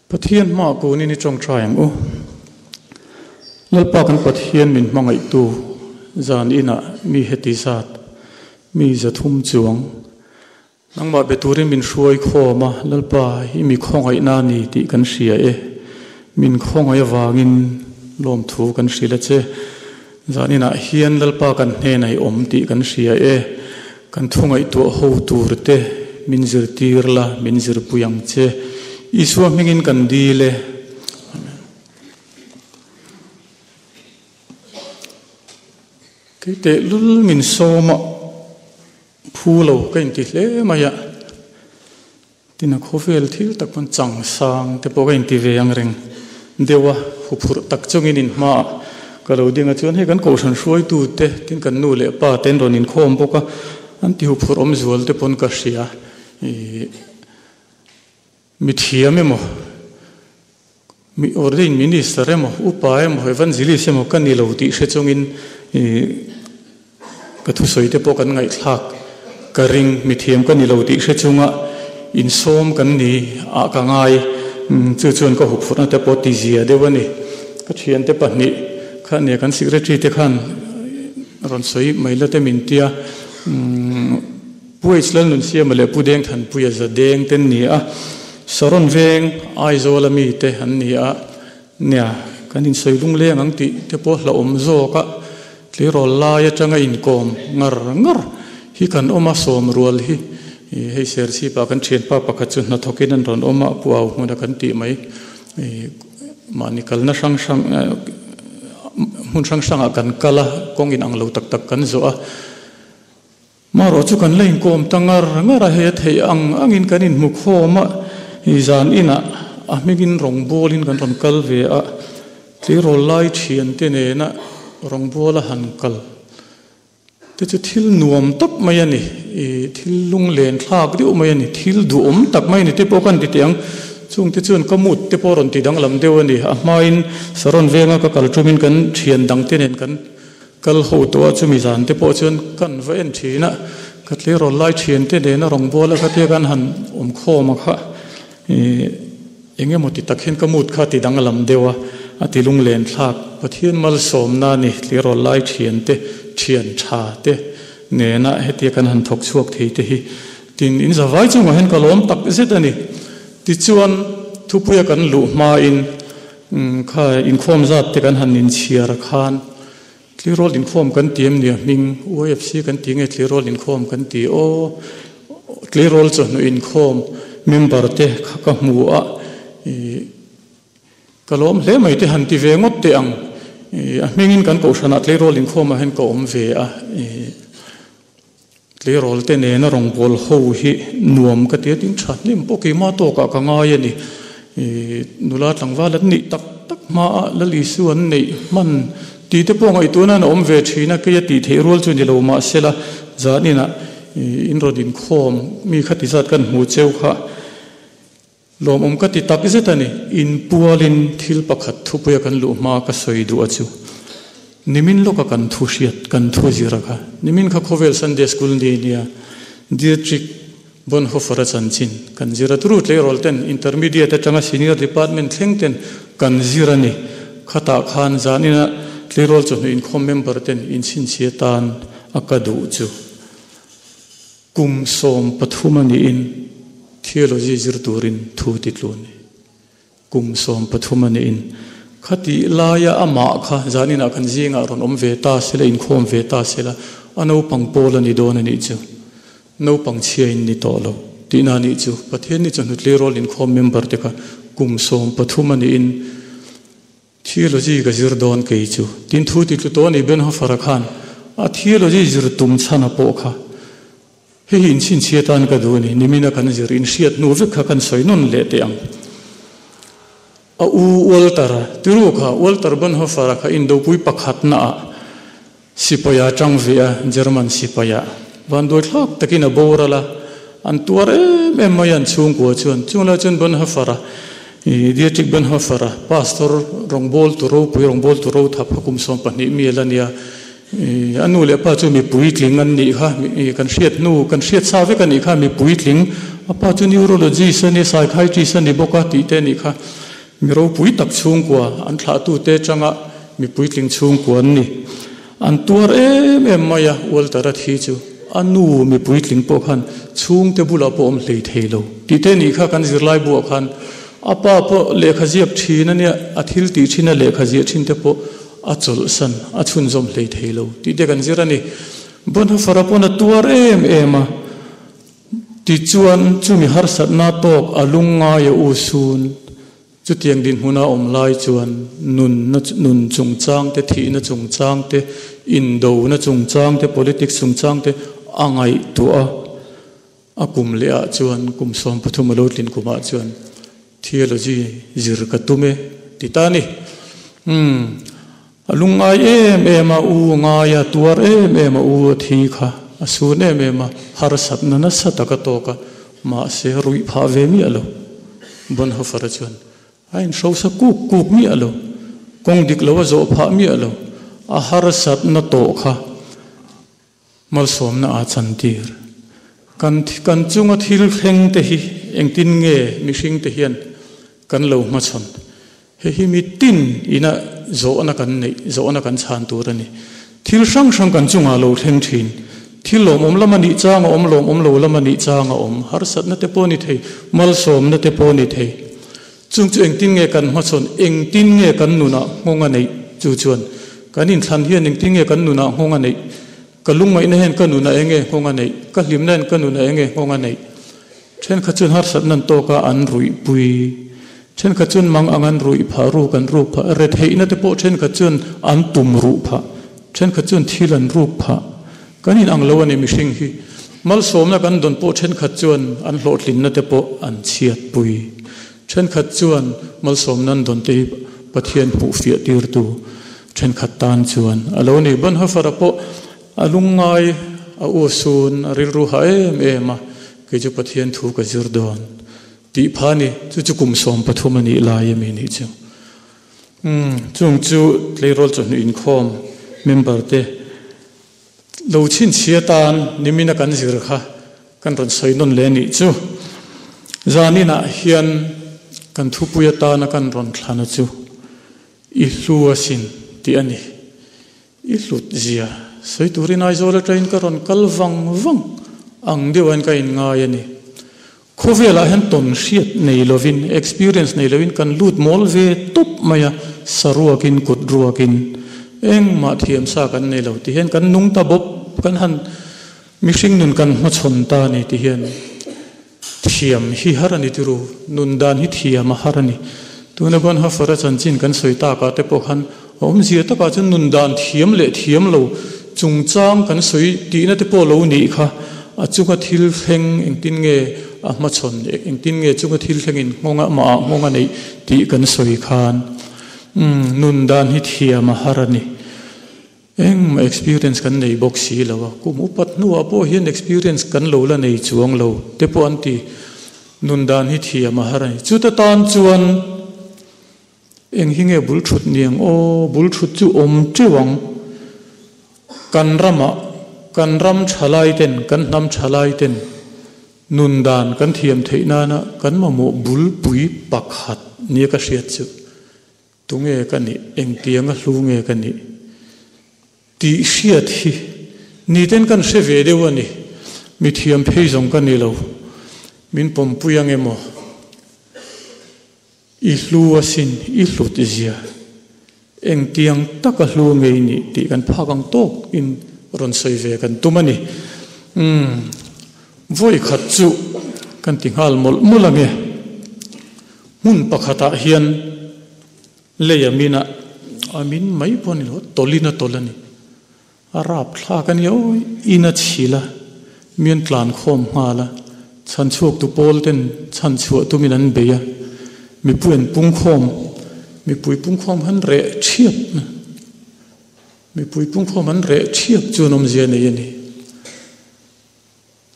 Pathian hmaah kunin i tawngtai ang u. Lalpa kan Pathian min hmangaihtu zan inah mi heti zat, mi 300 chuang nangmah be turin min hruai khawm a, Lalpa i mi khawngaihna a ni tih kan hria e. Min khawngaih avangin lawmthu kan hrilh a che. Zan inah hian Lalpa kan hnenah i awm tih kan hria e. Kan thu ngaihtuah ho tur te min zirtir la, min zirpui ang che. Isua hmingin kan dil e. Amen. Kei tehlul min sawm a, phu lo ka inti hle mai a. Tin a khawvel thil tak pawn chang sang te pawh ka inti ve ang reng deuh a, huphurh tak chungin in hmaah ka lo ding a chuan hei kan kohhran hruaitu te tin kan nu leh pa te an rawn inkhawm bawk a, an ti huphurh awm zual te pawn ka hria. Ih mithiam emaw mi ordained minister emaw upa emaw evangelist emaw ka ni lo tih hre chungin ih ka thusawi te pawh kan ngaihthlak ka ring mithiam ka ni lo tih hre chunga insawm kan ni ah ka ngai chu chuan ka huphurhna te pawh ti zia deuh a ni ka thiante pahnih kha nia kan secretary te khan rawn sawi mai la te min tia Pu H Lalnunsiama leh Pu Dengthanpuia Zadeng te an ni a, Saron veng Aizawla mi te an ni a, nia kan insawi lungleng ang tih te pawh hlauhawm zawk a, tleirawl lai atanga inkawm ngar ngar hi kan awm a, sawm rual hi hei Serchhip ah kan thianpa pakhat chu hnathawkin an rawn awm a, Pu Au hmuna kan tih mai mahni kalna hrang hrang hmun hrang hrangah kan kal a, kawng inang lo tak tak kan zawh a. Marawh chu kan la inkawm ta ngar ngar a, he theih ang angin kan inhmu khawm a, i zan inah a hmingin rawngbawlin kan rawn kal ve a, tleirawl lai thiante nena rawngbawla han kal te chu thil nuam tak mai a ni, i thil lunglen thlak deuh mai a ni, thil duhawm tak mai a ni te pawh kan ti teh ang, chungte chuan ka mood te pawh rawn ti danglam deuh a ni, a hmain Saron venga ka kal tumin kan thian dangte nen kan Kal ho tawh a chumi zan te pawh chuan kan va en thin a, ka tleirawl lai thian te nena rawngbawla kha tia kan han awm khawm a kha ih eng emaw ti tak hian ka mood kha ti danglam deuh a, a ti lunglen thlak. Pathian malsawmna a ni tleirawl lai thian te, thian tha te nena hetia kan han thawk chhuak thei te hi tin in zavai chungah hian ka lawm tak zet a ni. Tichuan thupuia kan luh hmain Kha inkhawm zat te kan han inchhiar khan Tleirawl inkhawm kan ti em nia hming UFC kan ti nge Tleirawl inkhawm kan ti aw Tleirawl chawhnu inkhawm member te kha ka hmu a ih ka lawm hle mai te han ti ve ngawt teh ang ih a hmingin kan kohhranah Tleirawl inkhawmah hian ka awm ve a ih Tleirawl te nena rawngbâwl ho hi nuam ka ti a, tin tha hnem pawh keimah tawkah ka ngai a ni. Nula tlangval an neih tak tak hmaah Lal Isu an neih hman tih te pawh ngaihtuahna an awm ve thin a, kei a tih theih rual chu ni lo mahsela zaninah in rawn inkhawm mi khati zat kan hmu cheu kha lawmawm ka ti tak zet a ni. Inpualin thil pakhat thupuia kan luh hma ka sawi duh a chu. Nimin lawka kan thu hriat, kan thu zir a kha. Nimin kha khawvel Sunday School ni nia Dietrich Bonhoeffer-a chanchin kan zir a. Turu tleirawl ten Intermediate atanga Senior Department thleng ten kan zir a ni. Khatah khan zanina tleirawl chawhnu inkhawm member ten inchhinchhia tan a ka duh chu. Kum 13 a niin Theology zir turin thu ti tlu a ni. Kum 13 a niin khatih laia amah kha zaninah kan zingah rawn awm ve ta sela, inkhawm ve ta sela, a naupang pawl a ni dawn a nih chu. Naupang chhiain ni tawh lo tihna a nih chu. Pathian ni chawhnu tleirawl inkhawm member te kha kum 13 a niin Theology ka zir dawn kei chu. Tin thu ti tlu tawh a ni Bonhoeffer-a khan a theology zir tum chhana pawh kha hei hi inchhinchhia tan ka duh a ni. Nimina kan zir inhriat hnu vek kha kan sawi nawn leh teh ang. A u Walter-a tiru kha Walter Bonhoeffer-a kha indopui pakhatnaah sipaia tang ve a, German sipaia vanduai thlak takin a boral a, an tuar em em mai a an chhungkua chuan. Chunglai chuan Bonhoeffer-a, Dietrich Bonhoeffer-a, pastor rawngbawltu ropui, rawngbawltu rothap kha kum 12 mi a la nia. A nu leh pa chu mi puitling an nih kha, kan hriat hnu, kan hriat sa vek a nih kha, mi puitling A pa chu neurologist a nia, psychiatrist a ni bawk a tih te a nih kha. Mi ropui tak chhungkua, an thlahtute atanga mi puitling chhungkua an ni. An tuar em em mai a, Walter-a thi chu a nu mi puitling pawh khan chhungte bulah pawh awm hlei thei lo tih te a nih kha kan zirlai buah khan a pa pawh lehkha ziak thin a nia, a thil tih thin a lehkha ziah thin te pawh a chawlhsan, a chhunzawm hlei thei lo tih te kan zir a ni. Bonhoeffer-a pawn a tuar em em a, tichuan chumi harsatna tawk a lungngai a u sun. Chutiang dinhmuna awm lai chuan nunna nun chungchang te, thihna chungchang te, indona chungchang te, politics chungchang te a ngaihtuah a. A kum leh ah chuan kum 13 a lo tlin kum ah chuan theology zir ka tum e ti ta a ni. Umm a lungngai em em a, u ngai a, tuar em em a, u a thi kha a sun em em a, harsatna nasa tak a tawk a, mahse ruih phah ve miah lo. Bonhoeffer-a chuan A inhrosa kuk kuk miah lo, kawng dik lo a zawh phah miah lo, a harsatna tawh kha malsawmna aa chantir. Kan kan chunga thil thleng te hi engtin nge mihring te hian kan lo hmachhawn? Hei hi mitin ina zawhna kan neih, zawhna kan chhan tur a ni. Thil hrang hrang kan chungah lo thleng thin. Thil lawmawm lam a nih chang a awm, lawmawm lo lam a nih chang a awm. Harsatna te pawh a ni thei, malsawmna te pawh a ni thei. Chung chu engtin nge kan hmachhawn, engtin nge kan nunah nghawng a neih? Chu chuan kan inthlan hian engtin nge kan nunah nghawng a neih? Ka lungngaihna hian ka nunah eng nge nghawng a neih? Ka hlimna hian ka nunah eng nge nghawng a neih? Thenkhat chuan harsatna an tawk a, an ruihpui. Thenkhat chuan mang ang an ruih phah, ruk an ruk phah. Retheihna te pawh thenkhat chuan an tum ruh phah. Thenkhat chuan thil an ruk phah. Kan in ang lo a ni mihring hi. Malsawmna kan dawn pawh thenkhat chuan an hlawhtlinna te pawh an chhiatpui. Thenkhat chuan malsawmna an dawn te hi Pathian hmuh fiah tirtu thenkhat tan chuan a lo ni. Bonhoeffer-a pawh A lungngai a u sun a rilru ha em em a, kei chu Pathian thu ka zir dawn tih pha ni, chu chu kum 13 a nih lai ami nih chu. Umm, chung chu tleirawl chawhnu inkhawm member te lo chhinchhia tan nimina kan zir kha kan rawn sawi nawn leh a nih chu. Zaninah hian kan thupui atana kan rawn thlana chu i hlu asin tih a ni. I hlut zia sawi turin Aizawl atangin ka rawn kal vang vang ang deuhin ka inngai a ni. Khawvelah hian tawn hriat nei lovin, experience nei lovin kan lut mawl ve tawp mai a, saruakin kut ruakin engmah thiamsa kan nei lo ti hian kan nung ta bawp, kan han mihring nun kan hmachhawn ta a ni ti hian thiam hi har a ni tiru, nun dan hi thiam a har a ni. Tuna Bonhoeffer-a chanchin kan sawi takah te pawh khan a awmzia takah chuan nun dan thiam leh thiam lo chungchang kan sawi tihna te pawh lo nih kha a chunga thil thleng engtin nge a hmachhawn, engtin nge chunga thil thlengin nghawng a amahah nghawng a neih tih kan sawi khan nun dan hi thiam a har a ni. Engmah experience kan nei bawk si lo a, kum upat hnuah pawh hian experience kan lo la nei chuang lo te pawh an ti. Nun dan hi thiam a har a ni. Chuta tan chuan eng hi nge bul thut ni ang aw, bul thut chu awm teuh ang. Kan ramah, kan ram thalai ten, kan hnam thalai ten nun dan kan thiam theih nana kan mamawh bulpui pakhat nia ka hriat chu. Tunge ka nih? Engtianga hlu nge ka nih? Tih hriat hi niten kan hre ve deuh a ni. Mi thiam phei zawng ka ni lo. Min pawmpui ang emaw? I hlu asin, i hlut zia. Engtiang taka hlu nge i nih tih kan phak ang tawk in rawn sawi ve kan tum a ni. Umm, vawi khat chu kan ti nghal mawlh mawlh ang e. Hmun pakhatah hian lei a min a, a min mai pawh a ni lo, tawlhin a tawlh a ni. A rap thlak a nia aw, in a chhil a, mi an tlan khawm nghal a, chhanchhuaktu pawl ten chhanchhuah tumin an bei a, mipui an pung khawm, mipui pung khawm khan reh thiap, mipui pung khawm an reh thiap chuan awmzia nei a ni.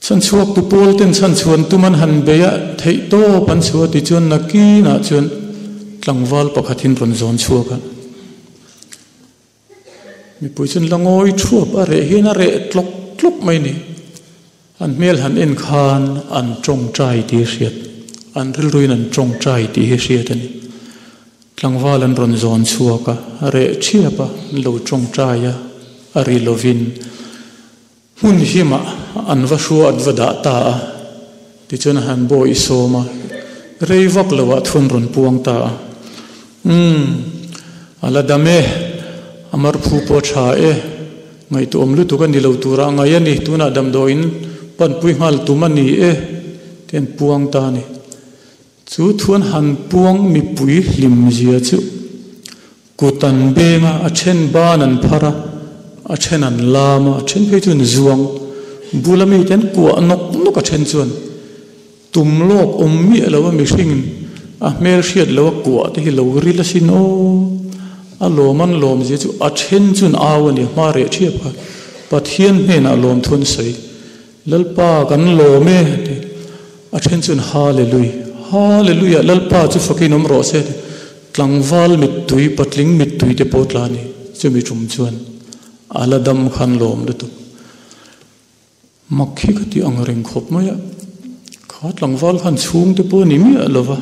Chhanchhuaktu pawl ten chhanchhuan tum an han bei a, theih tawp an chhuah ti chuan nakinah chuan tlangval pakhatin rawn zawn chhuak a. Mipui chuan la ngawi thuap a reh hian a reh tlawk tlawk mai ni. An hmel han en khan an tawngtai tih hi hriat, an rilruin an tawngtai tih hi hriat a ni. Tlangval an rawn zawn chhuak a, reh thiap a, an lo tawngtai a, a ri lovin hmun himah an va hrua an va dah ta a. Tichuan a han bawi sawm a, rei vak loah thu an rawn puang ta a. Umm, a la dam e, a marphu pawh a tha e, ngaihtuahawm lutuk a ni lo tura a ngaih a ni, tunah damdawiin panpui nghal tum a ni e, tih an puang ta a ni. Chu thu an han puang mipui hlim zia chu kut an beng a, a then ban an phar a, a then an lam a, a then phei chu an zuang. Bula mite an kuah nawk nawk a then chuan tum lawk awm miah lo a mihringin a hmel hriat lo a kuah te hi lo ril asin aw. A lawm an lawm zia chu a then chu an au a ni, hma reh thiap kha Pathian hnenah lawmthu an sawi. Lalpa kan lawm e ti a then chuan Hallelui Hallelujah Lalpa chu fakin awm rawh se ti tlangval mittui patling mittui te pawh tla a ni chumi tum chuan a la dam khan lawm lutuk mak hi ka ti ang reng khawp mai a kha tlangval khan chhung te pawh a ni miah lo va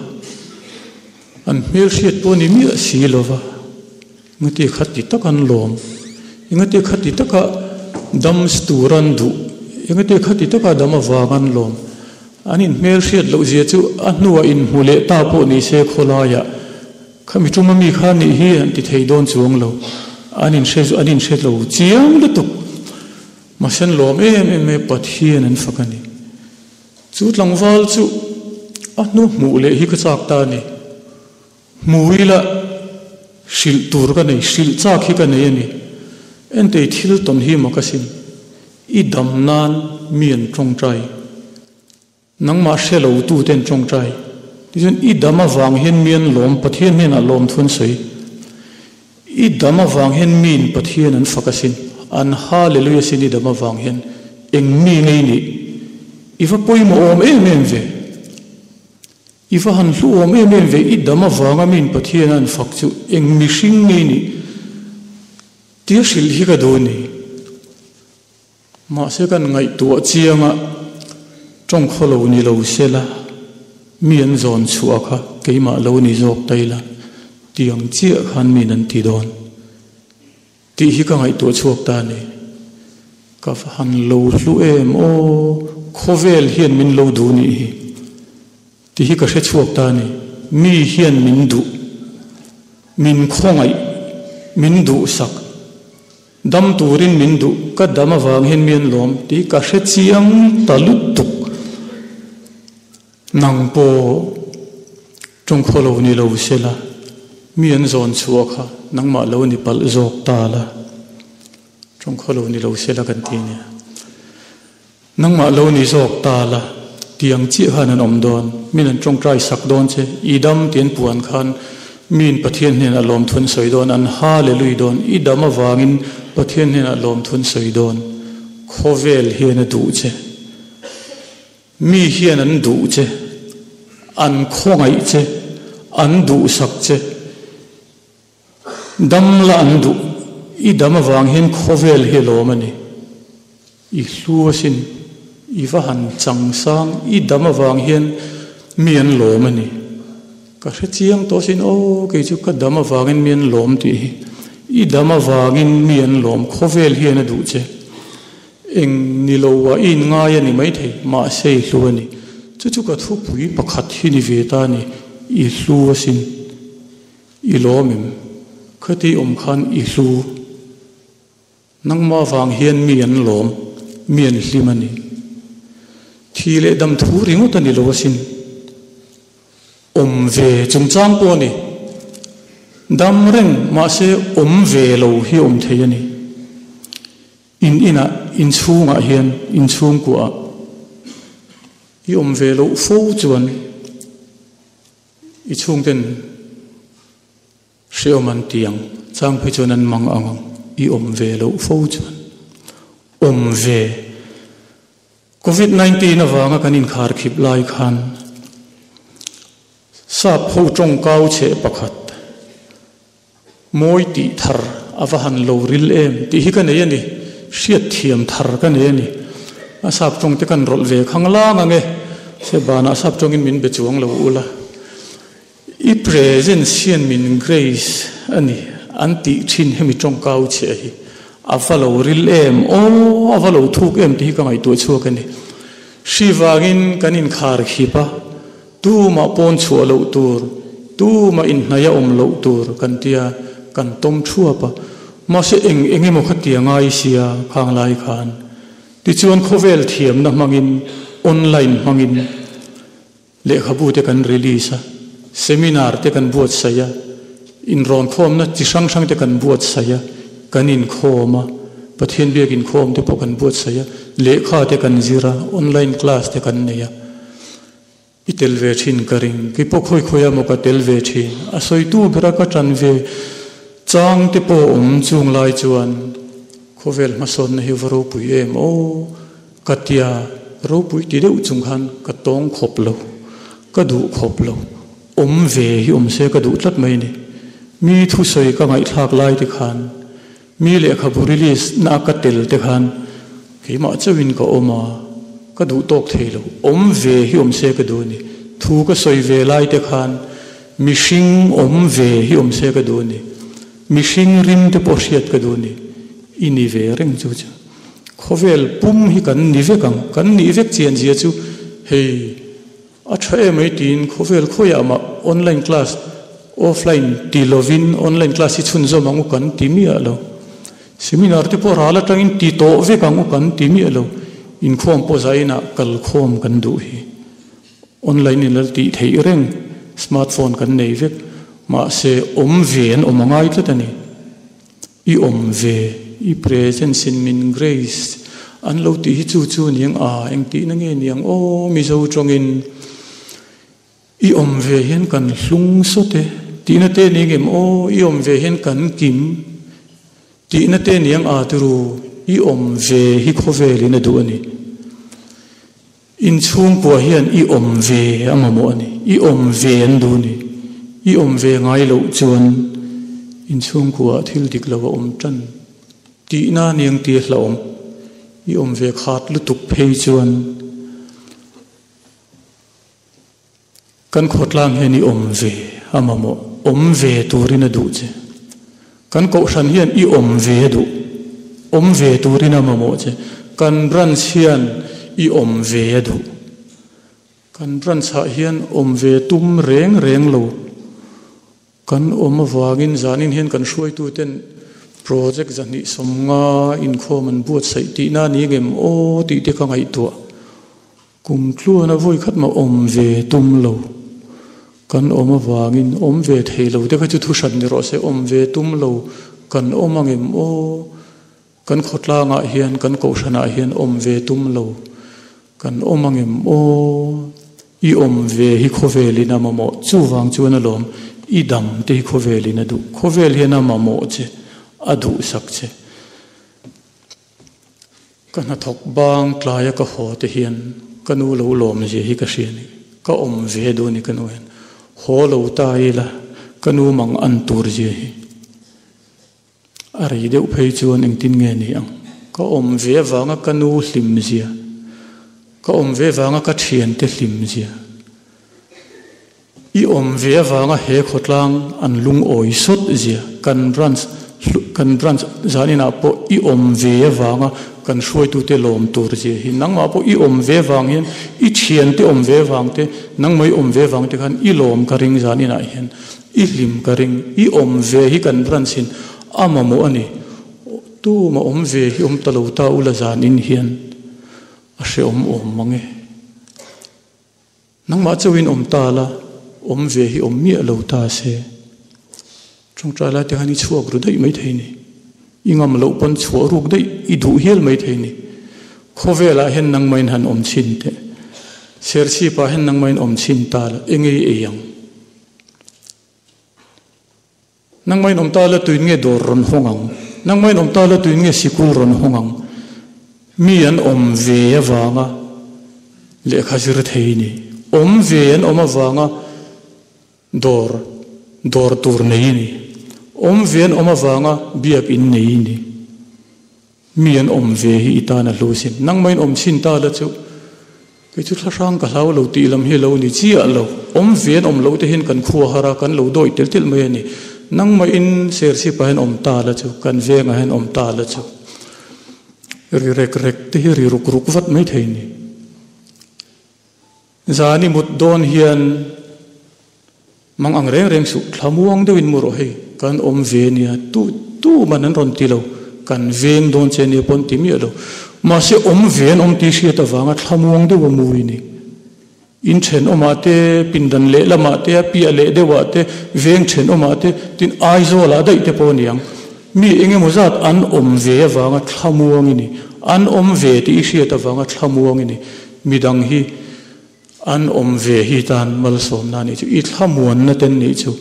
an hmelhriat pawh a ni miah si lo va. Engati khati tak an lawm? Engati khati taka dam tur an duh? Engati khati taka dam avang an lawm? An inhmel hriat loh zia chu a hnuah inhmu leh ta pawh ni se khawlaiah khami tuma mi kha nih hi an ti thei dawn chuang lo. An inhre an inhre lo chiang lutuk. Mahse an lawm em em mai Pathian an fak a ni. Chu tlangval chu a hnu hmuh leh hi ka chak ta a ni. Hmu ila hrilh tur ka nei, hrilh chak hi ka nei a ni. Entei thil tawn hi mak asin. I dam nan mi an tawngtai. Nangmah hre lo tu te an tawngtai. Tichuan i dam avang hian mi an lawm, Pathian hnenah lawm thu an sawi. I dam avang hian miin Pathian an fak asin, an Hallelujah sin i dam avang hian eng mi ngei nih? I va pawimawh awm em em ve. I va han hluhawm em em ve, i dam avanga min Pathian a an fak chu eng mihring nge nih tia hrilh hi ka duh a ni. Mahse kan ngaihtuah chianga tawng khaw lo ni lo se la, mi an zawn chhuah kha keimah lo ni zawk ta ila tiang chiah khan min an ti dawn. Tih hi ka ngaihtuah chhuak ta a ni. Ka va han lo hlu em aw, khawvel hian min lo duh nih hi. Tih hi ka hre chhuak ta a ni. Mi hian min duh, min khawngaih, min duhsak, dam turin min duh, ka dam avang hian mi an lawm tih ka hre chiang ta lutuk. Nang pawh tawngkhaw lo ni lo se la, mi an zawn chhuah kha nangmah lo ni palh zawk ta la, tawngkhaw lo ni lo se la kan ti nia. Nangmah lo ni zawk ta la, tiang chiah khan an awm dawn, min an tawngtai sak dawn che, i dam ti an puan khan miin Pathian hnenah lawmthu an sawi dawn, an hallelui dawn, i dam avangin Pathian hnenah lawmthu an sawi dawn, khawvel hian a duh che. Mi hian an duh che, an khawngaih che, an duhsak che, dam la an duh, i dam avang hian khawvel hi a lawm a ni. I hlu asin, i va han chang sang, i dam avang hian mi an lawm a ni. Ka hre chiang tawh asin, aw kei chu ka dam avangin mi an lawm tih hi, i dam avangin mi an lawm, khawvel hian a duh che. Eng ni lo a i inngai a ni maithei, mahse i hlu a ni. Chu chu ka thupui pakhat hi ni ve ta a ni, i hlu asin. I lawm em? Khati awm khan i hlu. Nangmah vang hian mi an lawm, mi an hlim a ni. Thi leh dam thu ringawt a ni lo asin. Awm ve chungchang pawh a ni. Dam reng mahse awm ve lo hi awm thei a ni. In inah, in chhungah hian, in chhungkuaah i awm ve loh fo chuan i chhungten hrehawm an ti ang, chang phei chuan an mang ang ang, i awm ve loh fo chuan awm ve. Covid 19 avanga kan inkharkhip lai khan sap ho tawngkau cheh pakhat, Mawi tih thar a va han lo ril em tih hi ka nei a ni, hriatthiam thar ka nei a ni. A sap tawng te kan rawlh ve khanglang ang e. Se banah sap tawngin min be chuang lo ula. I presence hian min grace a ni an tih thin hemi tawngkau chhiah hi a va lo ril em aw, a va lo thuk em tih hi ka ngaihtuah chhuak a ni. Hri vangin kan inkhar khip a, tumah pawn chhuah loh tur, tumah inhnaih a awm loh tur kan tia kan tawm thuap a. Mahse eng eng emaw kha tia ngai sia khang lai khan. Tichuan khawvel thiamna hmangin online hmangin Lehkhabu te kan release a, seminar te kan buatsaih a, inrawnkhawmna chi hrang hrang te kan buatsaih a, kan inkhawm a, Pathian biak inkhawm te pawh kan buatsaih a, lehkha te kan zir a, online class te kan nei a. I tel ve thin ka ring, kei pawh khawi khawi a maw ka tel ve thin, a sawitu bera ka tan ve chang te pawh awm chung lai chuan khawvel hmasawnna hi va ropui em aw. Ka tia ropui ti deuh chung khan ka tawng khawp lo, ka duh khawp lo, awm ve hi awm se ka duh tlat mai ni. Mi thusawi ka ngaihthlak lai te khan, mi lehkhabu release na ka tel te khan keimah chauhin ka awm a, ka duh tawk thei lo, awm ve hi awm se ka duh a ni. Thu ka sawi ve lai te khan mihring awm ve hi awm se ka duh a ni. Mihring rim te pawh hriat ka duh a ni. I ni ve reng chu chu. Khawvel pum hi kan ni vek ang, kan nih vek chian zia chu hei a tha em mai tiin khawvel khawiah mah online class offline ti lovin online class hi chhunzawm ang u kan ti miah lo. Seminar te pawh ral atangin ti tawh vek ang u kan ti miah lo. Inkhawm pawh zainah kalkhawm kan duh hi. Online in lal tih theih reng, smartphone kan nei vek, mahse awm ve an awm a ngai tlat a ni. I awm ve, i presence in min grace an lo tih hi chu chu niang a, engtihna nge niang aw Mizo tawngin i awm ve hian kan hlung sawt e tihna te ni ngem aw, i awm ve hian kan kim tihna te niang a turu i awm ve hi khawvelin a duh a ni. Inchhungkua hian i awm ve a mamawh a ni. I awm ve an duh a ni. I awm ve ngai loh chuan inchhungkuaah thil dik lo a awm tan tihna aniang tia hlauhawm. I awm ve khat lutuk phei chuan kan khawtlang hian i awm ve a mamawh, awm ve turin a duh che. Kan kohhran hian i awm ve a duh, awm ve turin a mamawh che. Kan branch hian i awm ve a duh. Kan branch ah hian awm ve tum reng reng lo. Kan awm avangin zanin hian kan hruaituten project 250 inkhawm an buatsaih tihna a ni ngem aw tih te ka ngaihtuah. Kum tluana vawi khat mah awm ve tum lo. Kan awm avangin awm ve thei lo te kha chu thu hran ni rawh se, awm ve tum lo kan awm ang em aw? Kan khawtlangah hian, kan kohhranah hian awm ve tum lo kan awm ang em aw? I awm ve hi khawvelin a mamawh, chuvang chuan alawm i dam te hi khawvelin a duh. Khawvel hian a mamawh che, a duhsak che. Ka hnathawk bang tlaia ka haw te hian ka nu lo lawm zia hi ka hria ni. Ka awm ve duh ni ka nu hian. Haw lo ta ila ka nu mang an tur zia hi. A rei deuh phei chuan engtin nge ni ang. Ka awm ve avanga ka nu hlim zia. Ka awm ve avanga ka thiante hlim zia. I awm ve avanga he khawtlang an lungawi sawt zia kan branch kan branch zaninah pawh i awm ve avanga kan hruaitute lawm tur zia hi nangmah pawh i awm ve avang hian i thiante awm ve avang te nangmah i awm ve avang te khan i lawm ka ring zaninah hian i hlim ka ring i awm ve hi kan branch in a mamawh a ni tuma awm ve hi awm ta lo ta ula zanin hian a hrehawm awm mang e. Nangmah chauhin awm ta la, awm ve hi awm miah lo ta se. Tawngtai lai te khan i chhuak ru daih mai thei ni. I ngam loh pawn chhuah ruk daih i duh hial mai thei ni. Khawvelah hian nangmahin han awm chhin teh. Serchhipah hian nangmahin awm chhin ta la, enge i ei ang? Nangmahin awm ta la tuin nge dawr rawn hawng ang? Nangmahin awm ta la tuin nge sikul rawn hawng ang? Mi an awm ve avanga lehkha zir thei ni. Awm ve an awm avanga dawr dawr tur nei ni. Awm ve an awm avanga biakinn nei ni. Mi an awm ve hi i tan a hlu sin. Nangmahin awm chhin ta la chu kei chu thlahrang ka hlau lo tih lam hi lo ni chiah lo. Awm ve an awm loh te hian kan khua har a, kan lo dawih telh telh mai a ni. Nangmahin Serchhip ah hian awm ta la chu, kan vengah hian awm ta la chu ri rek rek te hi ri ruk ruk vat mai thei ni. Zan i mut dawn hian mang ang reng reng suh, thlamuang deuhin mu rawh hei, kan awm ve nia, tu tu man an rawn ti lo, kan veng dawn che nia pawh an ti miah lo. Mahse awm ve an awm tih hriat avanga thlamuang deuh a mu i ni. In thenawmah te, pindan lehlamah te, a piah leh deuhah te, veng thenawmah te, tin Aizawlah daih te pawh a ni ang. Mi eng emaw zat an awm ve avanga thlamuang i ni. An awm ve tih i hriat avanga thlamuang i ni. Midang hi an awm ve hi tan malsawmna anih chu, i thlamuanna ten nih chu,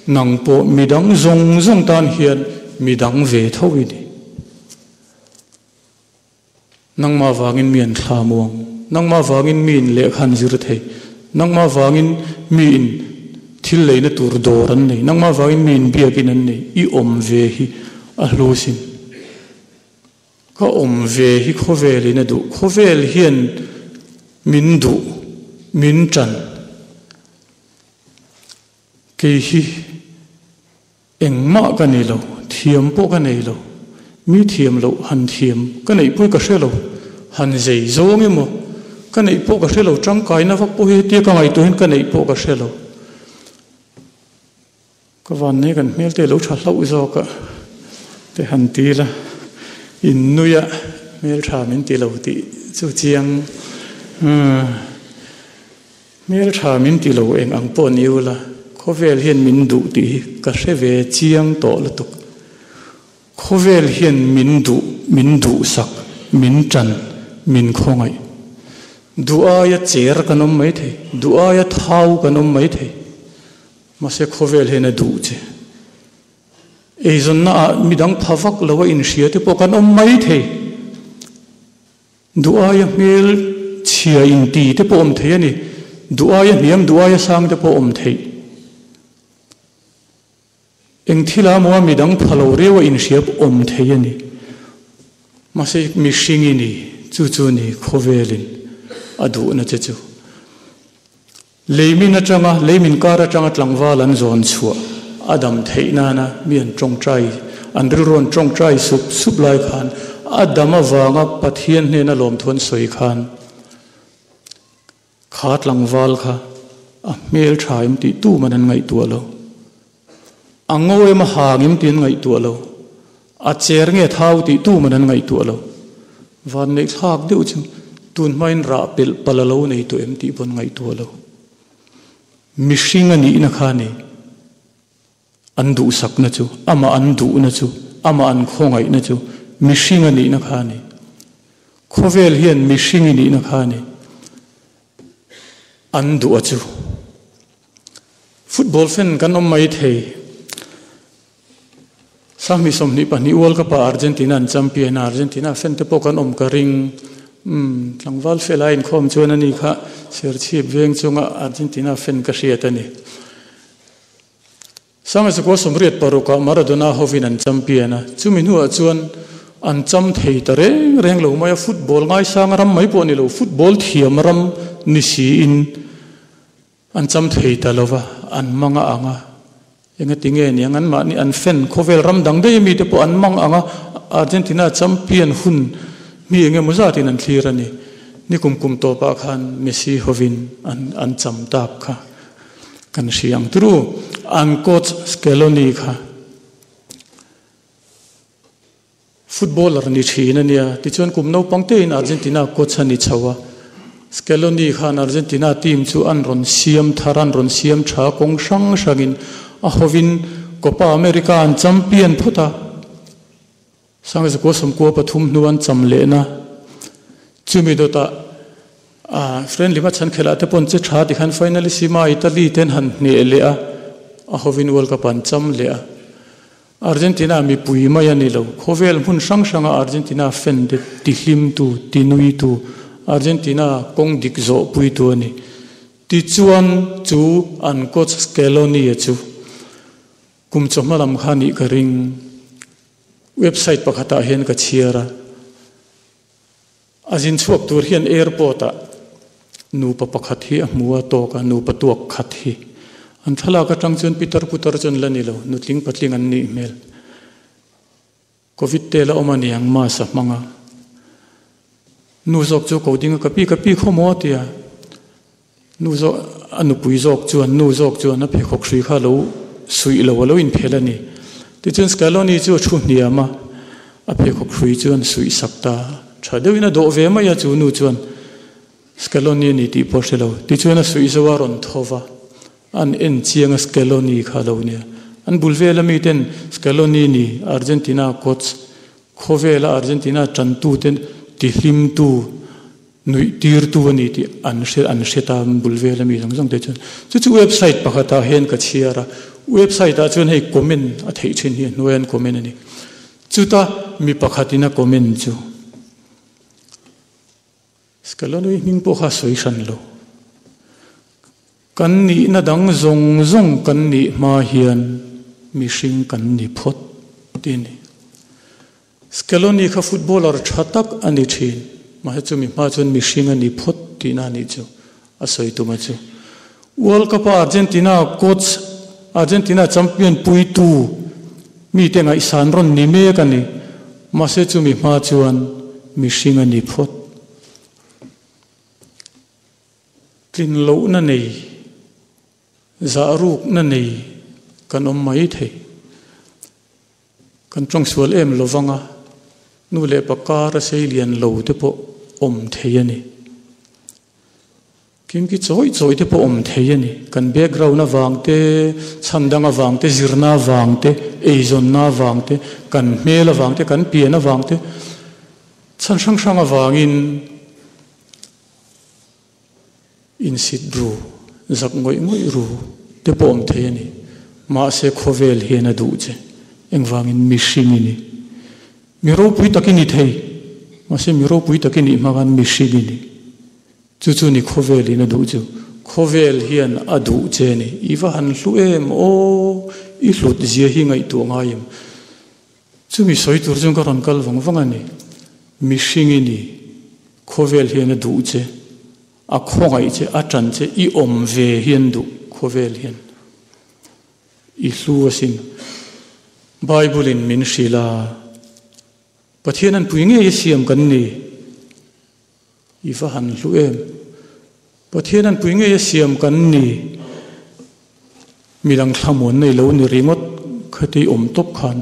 nang pawh midang zawng zawng tan hian midang ve tho i ni. Nangmah vangin mi an thlamuang, nangmah vangin mi in lehkha an zir thei, nangmah vangin mi in thil leina tur dawr an nei, nangmah vangin mi in biakin an nei, i awm ve hi a hlu sin. Ka awm ve hi khawvel in a duh, khawvel hian min duh, min tan. Kei hi engmah ka nei lo, thiam pawh ka nei lo, mi thiam loh han thiam ka neih pawh hi ka hre lo, han zei zawng emaw ka neih pawh ka hre lo, tangkaina vak pawh hi hetia ka ngaihtuah hian ka neih pawh ka hre lo. Ka van nei kan hmel te lo tha hlauh zawk a te han ti la, in nui a hmel tha min ti lo tih chu chiang hmel tha min ti lo eng ang pawh ni ula khawvel hian min duh tih hi ka hre ve chiang tawh lutuk. Khawvel hian min duh, min duhsak, min tan, min khawngaih. Duh aia cher kan awm maithei, duh aia thau kan awm maithei. Mahse khawvel hian a duh che. Eizawnna ah midang pha vak lo a inhria te pawh kan awm mai thei. Duh aia hmel chhia inti te pawh awm thei a ni. Duh aia hniam, duh aia sang te pawh awm theih. Eng thil ah maw midang pha lo riau a inhria pawh awm thei a ni. Mahse mihring i ni, chu chu ni khawvelin a duhna che chu. Leimin atanga, leimin kar atanga tlangval an zawn chhuah a dam theih nana mi an tawngtai, an rilru an tawngtai sup sup lai khan a dam avanga Pathian hnena lawmthu an sawi khan kha tlangval kha a hmel tha em tih tu man an ngaihtuah lo. A ngo em a hang em tih an ngaihtuah lo. A cher nge thau tih tu man an ngaihtuah lo. Vanneih thlak deuh chu tun hmain rah pelh palh a lo nei tawh em tih pawh an ngaihtuah lo. Mihring a nihna kha ni. An duhsakna chu, amah an duhna chu, amah an khawngaihna chu mihring a nihna kha ni. Khawvel hian mihring i nihna kha ni. An duh a chu. Football fan kan awm mai thei. Sahmi 22 World Cup ah Argentina an champion a, Argentina fan te pawh kan awm ka ring. Umm, tlangval fel a inkhawm chuan ani kha Serchhip veng chunga Argentina fan ka hriat a ni. Sangha sakua 86 ah Maradona hovin an champion a, chumi hnuah chuan an cham thei ta reng reng lo mai a, football ngaisang ram mai pawh a ni lo, football thiam ram ni siin An cham thei ta lo va, an mang a ang a. Engati nge niang an mahni an fan khawvel ram dang daih ami te pawh an mang ang a, Argentina champion hun mi eng emaw zatin an thlir a ni. Nikum kum tawpah khan Messi hovin an an cham tak kha kan hria ang turu. An coach Scaloni kha Footballer ni thin a nia. Tichuan kum naupang tein Argentina coach a ni chho a. Scaloni khan Argentina team chu an rawn siam thar, an rawn siam tha kawng hrang hrangin a hovin Copa America an champion phawt a. 1993 hnu an cham lehna chumi dawtah friendly hmachhan khelh ah te pawh an che tha tikhan finalissima Italy te an han hneh leh a, a hovin World Cup an cham leh a. Argentina mipui mai a ni lo. Khawvel hmun hrang hranga Argentina fan te tihlimtu, tinuitu, Argentina kawng dik zawhpuitu a ni. Tichuan chu an coach Scaloni-a chu kum chawhma lam kha nih ka ring. Website pakhatah hian ka chhiar a. A zin chhuak tur hian airport ah nupa pakhat hi a hmu a tawk a, nupa tuak khat hi. An thlalak atang chuan pitar putar chu an la ni lo, nutling patling an nih hmel. Covid te la awm a niang mask a hmang a. Nu zawk chu ko ding a, ka pi ka pi khaw maw a ti a. Nu zawk a nupui zawk chuan nu zawk chuan a pheikhawk hrui kha a lo suih lo a lo inphel a ni. Tichuan Scaloni chu a thu hniam a, a pheikhawk hrui chuan suih sak ta tha deuhin a dawh ve mai a chu nu chuan Scaloni a ni tih pawh a hre lo. Tichuan a suih zo a rawn tho va, an en chiang a Scaloni kha a lo nia. An bul vela miten Scaloni ni Argentina coach khawvela Argentina tantute tihlimtu Nuih tirtu a ni tih an hre an hre ta bul vel ami zawng zawng te chuan. Chu chu website pakhatah hian ka chhiar a, website ah chuan hei comment a theih thin hi a hnuai an comment a ni. Chuta mi pakhatin a comment chu Scaloni hming pawh kha a sawi hran lo. Kan nihna dang zawng zawng kan nih hma hian mihring kan ni phawt tih a ni. Scaloni kha footballer tha tak a ni thin, mahse chumi hma chuan mihring a ni phawt tihna a nih chu a sawi tuma chu. World Cup-a Argentina coach, Argentina champion puitu mite ngaihsan rawn ni mek a ni, mahse chumi hma chuan mihring a ni phawt. Tlin lohna nei, zah rukna nei kan awm mai thei. Kan tawngsual em lo vanga nu leh pa kar a sei lian lo te pawh awm thei a ni. Kimki chawi chawi te pawh awm thei a ni. Kan background avang te, chhan dang avang te, zirna avang te, eizawnna avang te, kan hmel avang te, kan pian avang te, chhan hrang hrang avangin Insit ru, zak ngawih ngawih ru te pawh awm thei a ni. Mahse khawvel hian a duh che. Engvangin mihring i ni. Mi ropui tak i ni thei. Mahse mi ropui tak i nih hma khan mihring i ni. Chu chu ni khawvelin a duh chu. Khawvel hian a duh che a ni. I va han hlu em aw! I hlut zia hi ngaihtuah ngai em? Chumi sawi tur chuan ka rawn kal vang vang a ni. Mihring i ni, khawvel hian a duh che, a khawngaih che, a tan che, i awm ve hian duh khawvel hian i hlu asin. Bible in min hrilh a, Pathian an pui ngei a siam kan ni. I va han hlu em? Pathian an pui ngei a siam kan ni. Midang thlamuan nei lo ni ringawt khati awm tawp khan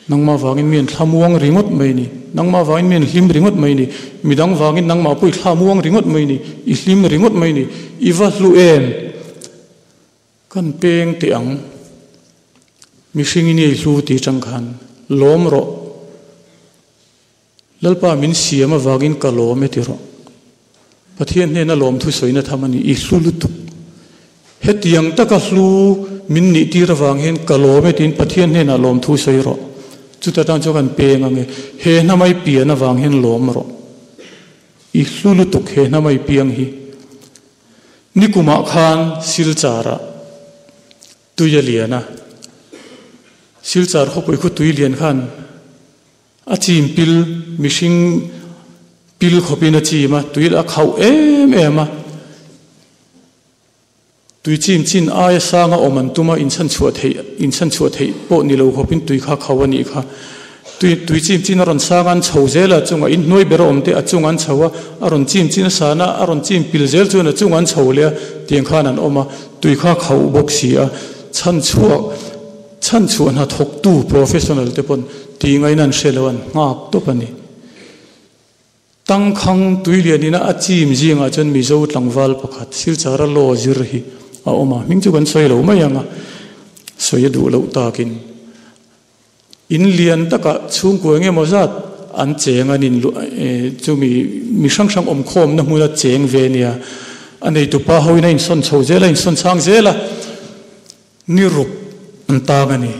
nangmah vangin mi an thlamuang ringawt mai ni. Nangmah vangin mi an hlim ringawt mai ni. Midang vangin nangmah pawh i thlamuang ringawt mai ni. I hlim ringawt mai ni. I va hlu em? Kan peng teh ang. Mihring i nei hlu ti chang khan lawm rawh. Lalpa min siam avangin ka lawm e ti rawh. Pathian hnena lawmthu sawina tham a ni, i hlu lutuk. Hetiang taka hlu min nih tir avang hian ka lawm e tiin Pathian hnenah lawmthu sawi rawh. Chuta tang chuan kan peng ange, he hnamai pian avang hian lawm rawh. I hlu lutuk he hnamai piang hi. Nikumah khan Silchar-ah tui a lian a, Silchar khawpui khu tui lian khan A chim pil, mihring pil khawpin a chim a, tui a khauh em em a. Tui chim chin aia sanga awm an tum a, inchhan chhuah theih, inchhan chhuah theih pawh ni lo khawpin tui kha khauh a nih kha. Tui, tui chim chin a rawn sang a, an chho zel a, chungah in hnuai ber a awm te a chungah an chho a, a rawn chim chin a san a, a rawn chim pil zel chuan a chungah an chho leh a, tiang khan an awm a, tui kha khauh bawk si a, chhan chhuah, Chhan chhuah hna thawktu professional te pawn tih ngaihna an hre lo an nghak tawp a ni. Tangkhang tuilian ina a chim zingah chuan Mizo tlangval pakhat Silchara law zir hi a awm a, hming chu kan sawi lo mai ang a, sawi a duh loh takin in lian takah chhungkua eng emaw zat an cheng an in chumi mi hrang hrang awmkhawmna hmuna cheng ve nia, a neitupa hoin a insawn chho zel a, insawn chhang zel a. Ni ruk an tang a ni.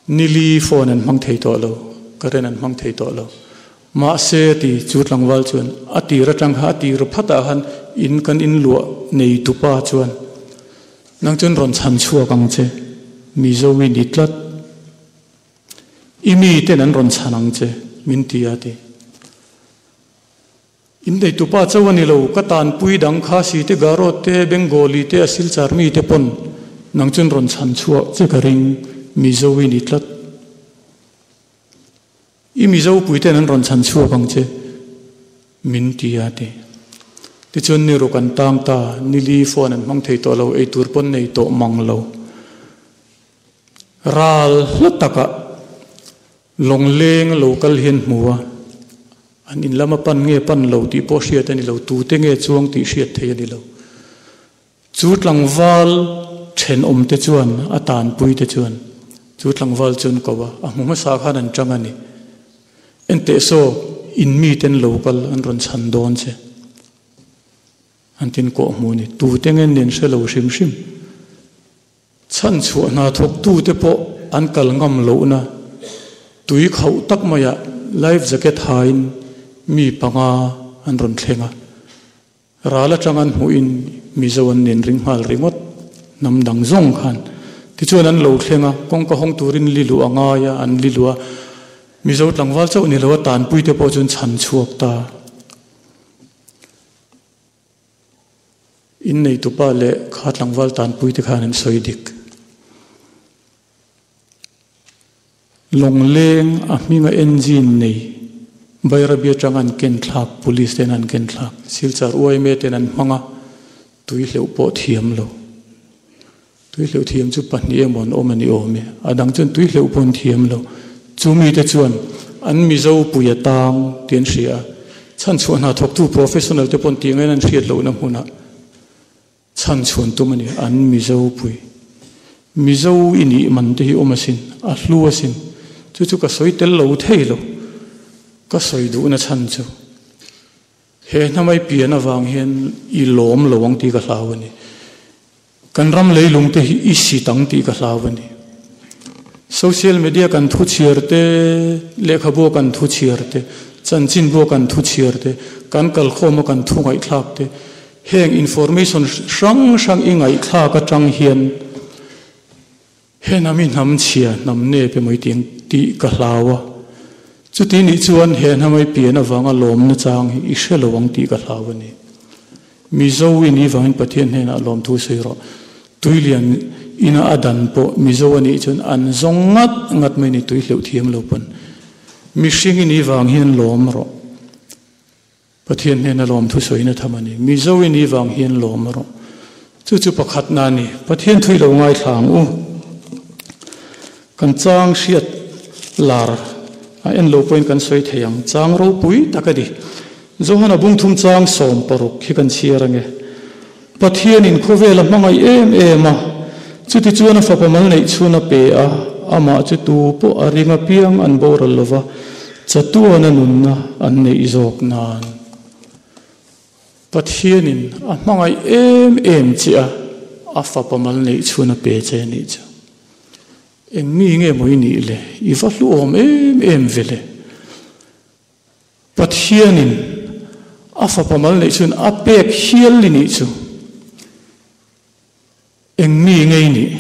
Ni li phone an hmang thei tawh lo, current an hmang thei tawh lo. Mahse ti chu tlangval chuan a tir atang kha a tir phatah khan in kan in luah nei tupa chuan nang chuan rawn chhan chhuak ang che, Mizo i ni tlat. I miten an rawn chhan ang che min ti a ti. In neitupa chauh a ni lo, ka tanpui dang Khasi te, Garo te, Bengali te, a Silchar mi te pawn nang chuan rawn chhan chhuah che ka ring, Mizo i ni tlat. I Mizo pui ten an rawn chhan chhuak ang che, min ti a ti. Tichuan ni ruk an tang ta, nili phone an hmang thei tawh lo, eitur pawn nei tawh mang lo. Ral hla takah Lawngleng lo kal hian hmu a, an in lama pan nge pan lo tih pawh hriat a ni lo, tute nge chuang tih hriat thei a ni lo. Chu tlangval thenawm te chuan, a tanpui te chuan chu tlangval chu an ko a, a hmu hmasa khan an chang a ni. Enteh saw, in miten lo kal an rawn chhan dawn che. An tin kawh hmu a ni. Tute nge nen hre lo hrim hrim. Chhanchhuah hna thawktute pawh an kal ngam lohna tui khauh tak maiah life jacket hain mi panga an rawn thleng a. Ral atang an hmuhin Mizo an nen ring nghal ringawt, hnam dang zawng khan. Tichuan an lo thleng a, kawngka hawng turin li luh a ngai a, an li luh a. Mizo tlangval chauh ni lo a tanpuite pawh chuan chhan chhuak ta. Inneitupa leh kha tlangval tanpuite khan an sawi dik. Lawngleng a hminga engine nei Bairabi atanga an ken thlak, police ten an ken thlak, Silchar yma ten an hmang a, tui hleuh pawh thiam lo. Tui hleuh thiam chu pahnih emaw an awm a ni awm e. A dang chuan tui hleuh pawh an thiam lo. Chu mite chuan an Mizo pui a tang tih an hria a. Chhanchhuah hna thawktu professional te pawh tih ngain an hriat lohna hmunah chhanchhuan tum a ni. An Mizo pui. Mizo i nih man te hi awm asin, a hlu asin. Chu chu ka sawi tel lo thei lo. Ka sawi duhna chhan chu. He hnamai pian avang hian i lawm lo ang tih ka hlau a ni. Kan ram leilung te hi i sit ang tih ka hlau a ni. Social media kan thu chhiar te, lehkhabu a kan thu chhiar te, chanchinbu a kan thu chhiar te, kan kalkhawm a kan thu ngaihthlak te, heng information hrang hrang i ngaihthlak atang hian He hnam hi hnam chhia, hnam nep emaw i ti ang tih ka hlau a. Chuti nih chuan he hnam ai pian avanga lawmna chang hi i hre lo ang tih ka hlau a ni. Mizo i nih vangin Pathian hnenah lawmthu sawi rawh. Tuilian ina a dan pawh Mizo a nih chuan an zawng ngat ngat mai ni tui hleuh thiam lo pawn. Mihring i nih vang hian lawm rawh. Pathian hnena lawmthu sawina tham a ni. Mizo i nih vang hian lawm rawh. Chu chu pakhatna a ni. Pathian thui lo ngaithla ang u. Kan chang hriat lar a en lo pawhin kan sawi thei ang. Chang ropui tak a ni. Johana bungthum chang 16 hi kan chhiar ange. Pathianin khawvel a hmangaih em em a, chutichuan a fapa mal neih chhun a pe a, amah chu tu pawh a ring apiang an boral lova, chatuana nunna an neih zawk nan. Pathianin a hmangaih em em che a, a fapa mal neih chhun a pe che a nih chu. Eng mi nge maw i nih le? I va hluawm em em ve le? Pathianin a fapa mal neih chuan a pek hial i nih chu eng mi ngei nih?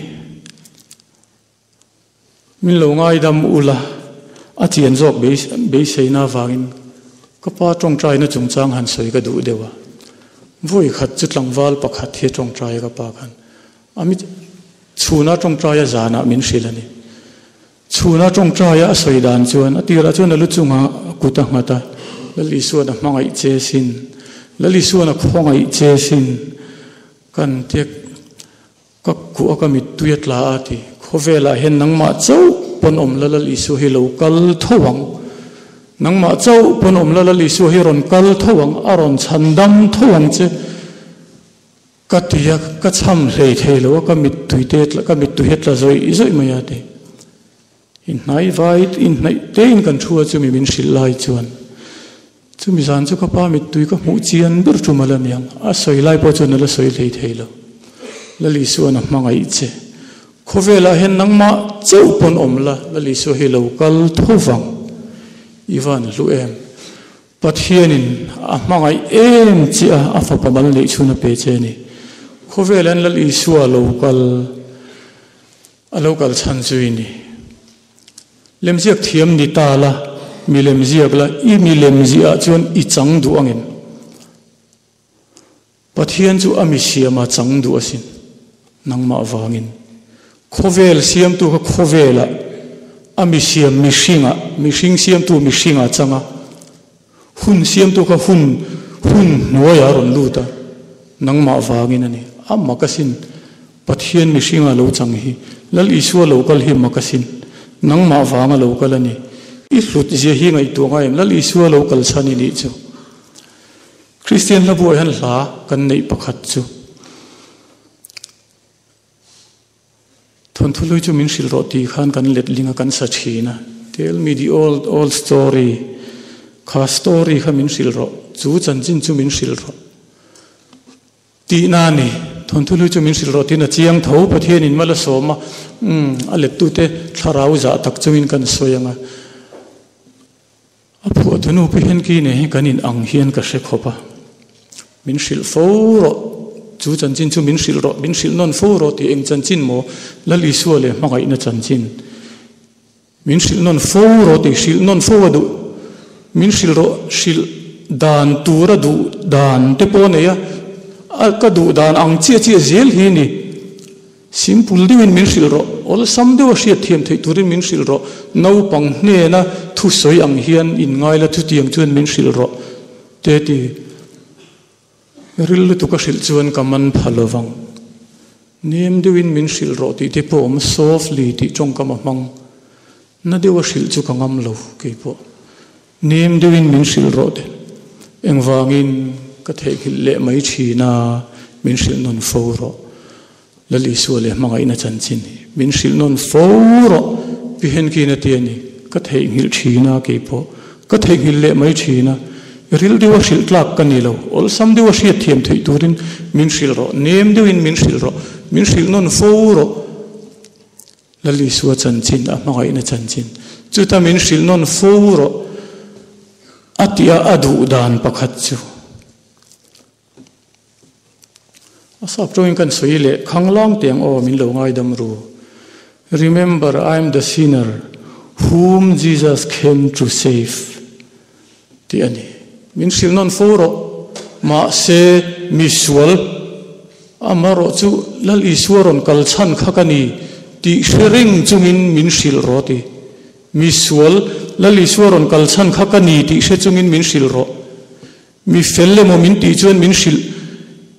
Min lo ngaidam ula, a chian zawk beiseina avangin ka pa tawngtaina chungchang han sawi ka duh deuh a. Vawi khat chu tlangval pakhat hi a tawngtai a ka pa khan. A mi chhuna tawngtaia zanah min hrilh a ni. Chhuna tawngtaia a sawi dan chuan a tirah chuan a lu chungah a kut a nghat a, Lal Isuan a hmangaih che sin, Lal Isuan a khawngaih che sin, kan tia ka kuh a ka mittui a tla a ti. Khawvelah hian nangmah chauh pawn awm la Lal Isua hi lo kal tho ang, nangmah chauh pawn awm la Lal Isua hi rawn kal tho ang, a rawn chhandam tho ang che. Ka ti a, ka chham hlei thei lo a, ka mittui te ka mittui hi a tla zawih zawih mai a ti. Inhnai vai inhnaih tein kan thu a chumi min hrilh lai chuan chumi zan chu ka pa mittui ka hmuh chian ber tum a la niang, a sawi lai pawh chuan a la sawi hlei thei lo. Lal Isua'n a hmangaih che. Khawvelah hian nangmah chauh pawn awm la, Lal Isua hi lo kal tho vang. I van hlu em? Pathianin a hmangaih em che a, a fapa mal neih chhun a pe che a ni. Khawvel an Lal Isua lo kal, a lo kal chhan chu i ni. Lemziak thiam ni ta la, mi lemziak la, i mi lemziah chuan i chang duh angem? Pathian chu a mi siama chang duh asin, nangmah vangin. Khawvel siamtu kha khawvelah a mi siam mihringah, mihring siamtu mihringah chang a, hun siamtu kha hun hun hnuaiah a rawn lut a, nangmah vangin a ni. A mak asin, Pathian mihringa lo chang hi, Lal Isua lo kal hi mak asin, nangmah vanga lo kal a ni. I hlut zia hi ngaihtuah ngai em, Lal Isua lo kal chhan i nih chu. Kristian hla buai hian hla kan neih pakhat chu Thawnthu hlui chu min hrilh rawh tih khan kan letling a kan sa thin a. Tell me the old old story kha story kha min hrilh rawh, chu chanchin chu min hrilh rawh. Tihna a ni. Thawnthu hlui chu min hrilh rawh tiin a chiang tho. Pathianin mal a sawm a, umm, a lettute thlarau zah tak chungin kan sawi ang a. A phuahtu nu pi Henki nen hi kan in ang hian ka hre khawp a. Min hrilh fo rawh, chu chanchin chu min hrilh rawh, min hrilh nawn fo rawh tih eng chanchin maw? Lal Isua leh hmangaihna chanchin. Min hrilh nawn fo rawh tih hrilh nawn fo a duh. Min hrilh rawh hrilh dan tur a duh dan te pawh a nei a, a ka duh dan ang chiah chiah zel hi ni. Simple deuhin min hrilh rawh, awlsam deuha hriat thiam theih turin min hrilh rawh, naupang hnena thusawi ang hian inngai la chutiang chuan min hrilh rawh te ti. Ril lutuk a hrilh chuan ka man pha lo vang. Nem deuhin min hrilh rawh tih te pawh awm softly tih tawngkam a hmang. Na deuh a hrilh chu ka ngam lo keipawh. Nem deuhin min hrilh rawh te. Engvangin ka theihnghilh leh mai thin a, min hrilh nawn fo rawh. Lal Isua leh hmangaihna chanchin hi min hrilh nawn fo rawh. Pi Henkin a ti a ni, Ka theihnghilh thin a keipawh. Ka theihnghilh leh mai thin a, ril deuha hrilh tlak ka ni lo. Awlsam deuha hriat thiam theih turin min hrilh rawh, nem deuhin min hrilh rawh, min hrilh nawn fo rawh. Lal Isua chanchin, a hmangaihna chanchin, chuta min hrilh nawn fo rawh a tih a, a duh dan pakhat chu. A sap tawngin kan sawi leh khanglang teh ang aw min lo ngaidam ru. Remember I am the sinner whom Jesus came to save tih a ni. Min hrilh nawn fo rawh. Mahse misual amarawh chu Lal Isua rawn kal chhan kha ka ni tih hre reng chungin min hrilh rawh ti. Misual Lal Isua rawn kal chhan kha ka ni tih hre chungin min hrilh rawh. Mi fel emaw min tih chuan min hrilh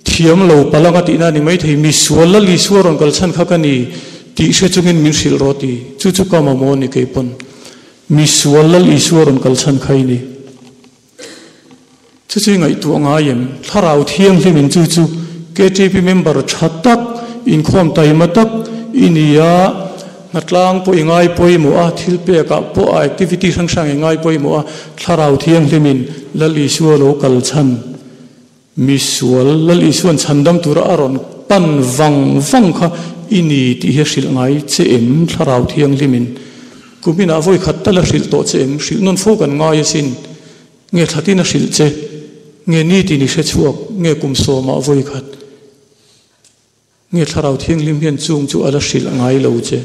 thiam lo palh anga tihna a ni maithei. Mi sual Lal Isua rawn kal chhan kha ka ni tih hre chungin min hrilh rawh ti. Chu chu ka mamawh a ni kei pawn. Mi sual Lal Isua rawn kal chhan kha i ni. Chu chu i ngaihtuah ngai em? Thlarau Thianghlimin chu chu KTP member tha tak, inkhawm taima tak i ni a. Hnatlang pawh i ngai pawimawh a, thil pekah pawh a activity hrang hrang i ngai pawimawh a, Thlarau Thianghlimin Lal Isua lo kal chhan, misual Lal Isua'n chhandam tura a rawn pan vang vang kha i ni tih hi a hrilh ngai che em? Thlarau Thianghlimin kuminah vawi khat tal a hrilh tawh che em? Hrilh nawn fo kan ngai asin. Nge thlatin a hrilh che? Nge nitin i hrechhuak? Nge kum sawmah vawi khat? Nge Thlarau Thianghlim hian chung chu a la hrilh ngai lo che?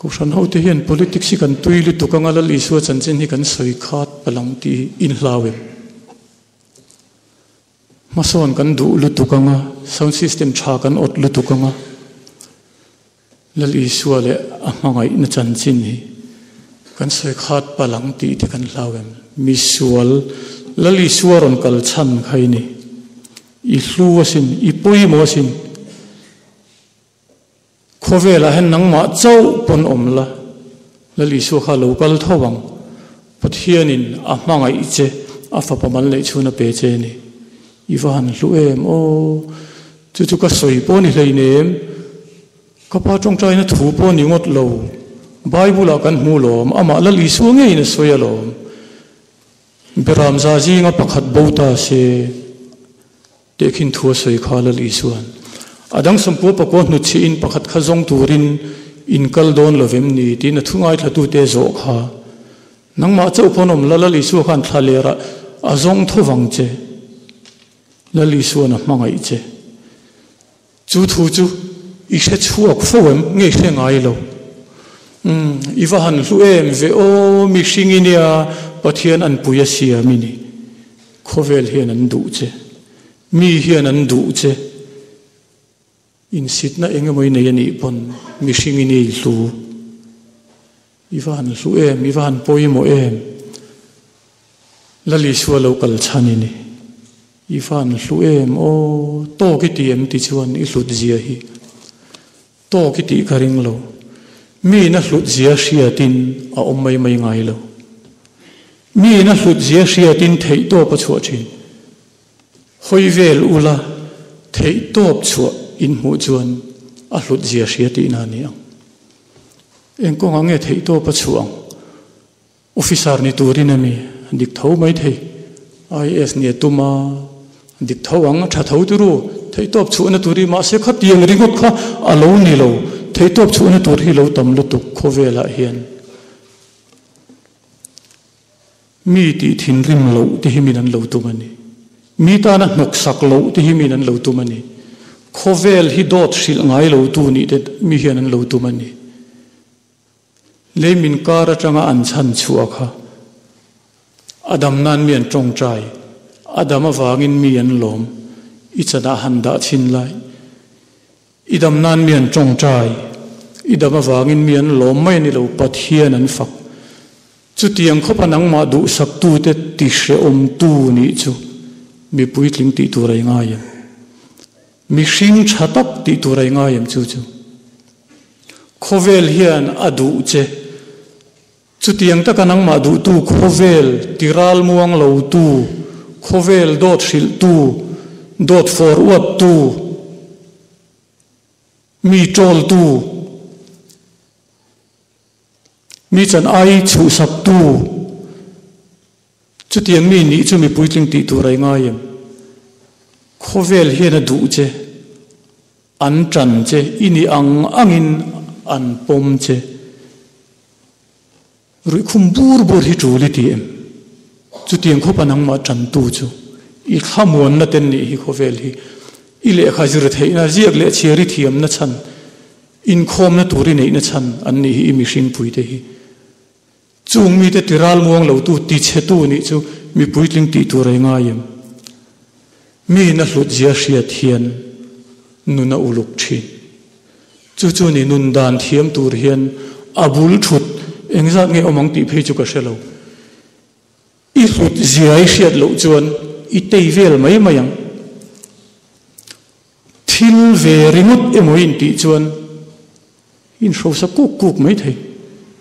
Kohhran hote hian politics hi kan tui lutuk anga Lal Isua chanchin hi kan sawi khat palang tih hi inhlau em? Hmasawn kan duh lutuk anga sound system tha kan awt lutuk anga Lal Isua leh a hmangaihna chanchin hi kan sawi khat palh ang tih te kan hlau em? Misual, Lal Isua rawn kal chhan kha i ni. I hlu asin, i pawimawh asin. Khawvelah hian nangmah chauh pawn awm la, Lal Isua kha lo kal tho ang. Pathianin a hmangaih che, a fapa mal neih chhun a pe che a ni. I va han hlu em aw! Chu chu ka sawi pawh ni hleinem, ka pa tawngtaina thu pawh ni ngawt lo. Bible-ah kan hmu lawm, amah Lal Isua ngeiin a sawi alawm. Beram za zinga pakhat bo ta se, tehkhin thu a sawi kha Lal Isua'n. A dang sawmpua pakua hnutchhihin pakhat kha zawng turin in kal dawn lovem ni tiin a thu ngaithlatute zawh kha. Nangmah chauh pawn awm la, Lal Isua khan thla lerah a zawng tho vang che. Lal Isua'n a hmangaih che. Chu thu chu i hre chhuak fo em? Nge i hre ngai lo? Umm, i va han hlu em ve aw, mihring i nia, Pathian an pui a siam i ni. Khawvel hian an duh che. Mi hian an duh che. Insitna eng emaw i nei a nih pawn mihring i ni hlu. I va han hlu em, i va han pawimawh em. Lal Isua lo kal chhan i ni. I va han hlu em aw, tawk i ti em ti chuan i hlut zia hi. Tawk i tih ka ring lo. Miin a hlut zia hriatin a awm mai mai ngai lo. Miin a hlut zia hriatin theihtawp a chhuah thin. Hawi vel ula theihtawp chhuah in hmuh chuan a hlut zia hria tihna a ni ang. Eng kawngah nge theihtawp a chhuah ang? Officer ni turin a mi dik tho mai thei. IAS ni a tum a, dik tho ang, a tha tho turu. Theihtawp chhuahna tur hi mahse khatiang ringawt kha a lo ni lo. Theihtawp chhuahna tur hi lo tam lutuk khawvelah hian. Mi tih thinrim loh te hi min an lo tum a ni. Mi tana hnawksak loh te hi min an lo tum a ni. Khawvel hi dawt hrilh ngai lo tu nih te mi hian an lo tum a ni. Lei min kar atanga an chhan chhuah kha a dam nan mi an tawngtai, a dam avangin mi an lawm, i chanah han dah chhin lai. I dam nan mi an tawngtai, i dam avangin mi an lawm mai a ni lo, Pathian an fak. Chutiang khawpa nangmah duhsaktute tihrehawmtu nih chu mi puitling tih tur a i ngai em? Mihring tha tak tih tur a i ngai em chu chu? Khawvel hian a duh che. Chutiang taka nangmah duhtu khawvel tiral muang lotu, khawvel dawt hrilhtu, dawt fawr uattu, mi tawltu, mi chan ai chhuhsaktu, Chutiang mi nih chu mi puitling tih tur a i ngai em? Khawvel hian a duh che, an tan che, i nih ang angin an pawm che. Ruihkhum bur bur hi tul i ti em? Chutiang khawpa nangmah tantu chu i thlamuanna ten nih hi khawvel hi i lehkha zir theihna, ziak leh chhiar i thiamna chhan, inkhawmna tur i neihna chhan an nih hi i mihringpuite hi. Chung mite ti ralmuang lotu, ti chhetu nih chu mi puitling tih tur a i ngai em? Miin a hlut zia hriat hian nun a uluk thin. Chu chu ni nun dan thiam tur hian a bul thut engzat nge awm ang tih phei chu ka hre lo. I hlut zia i hriat loh chuan i tei vel mai mai ang. Thil ve ringawt emaw i intih chuan i inhrosa kuk kuk mai thei.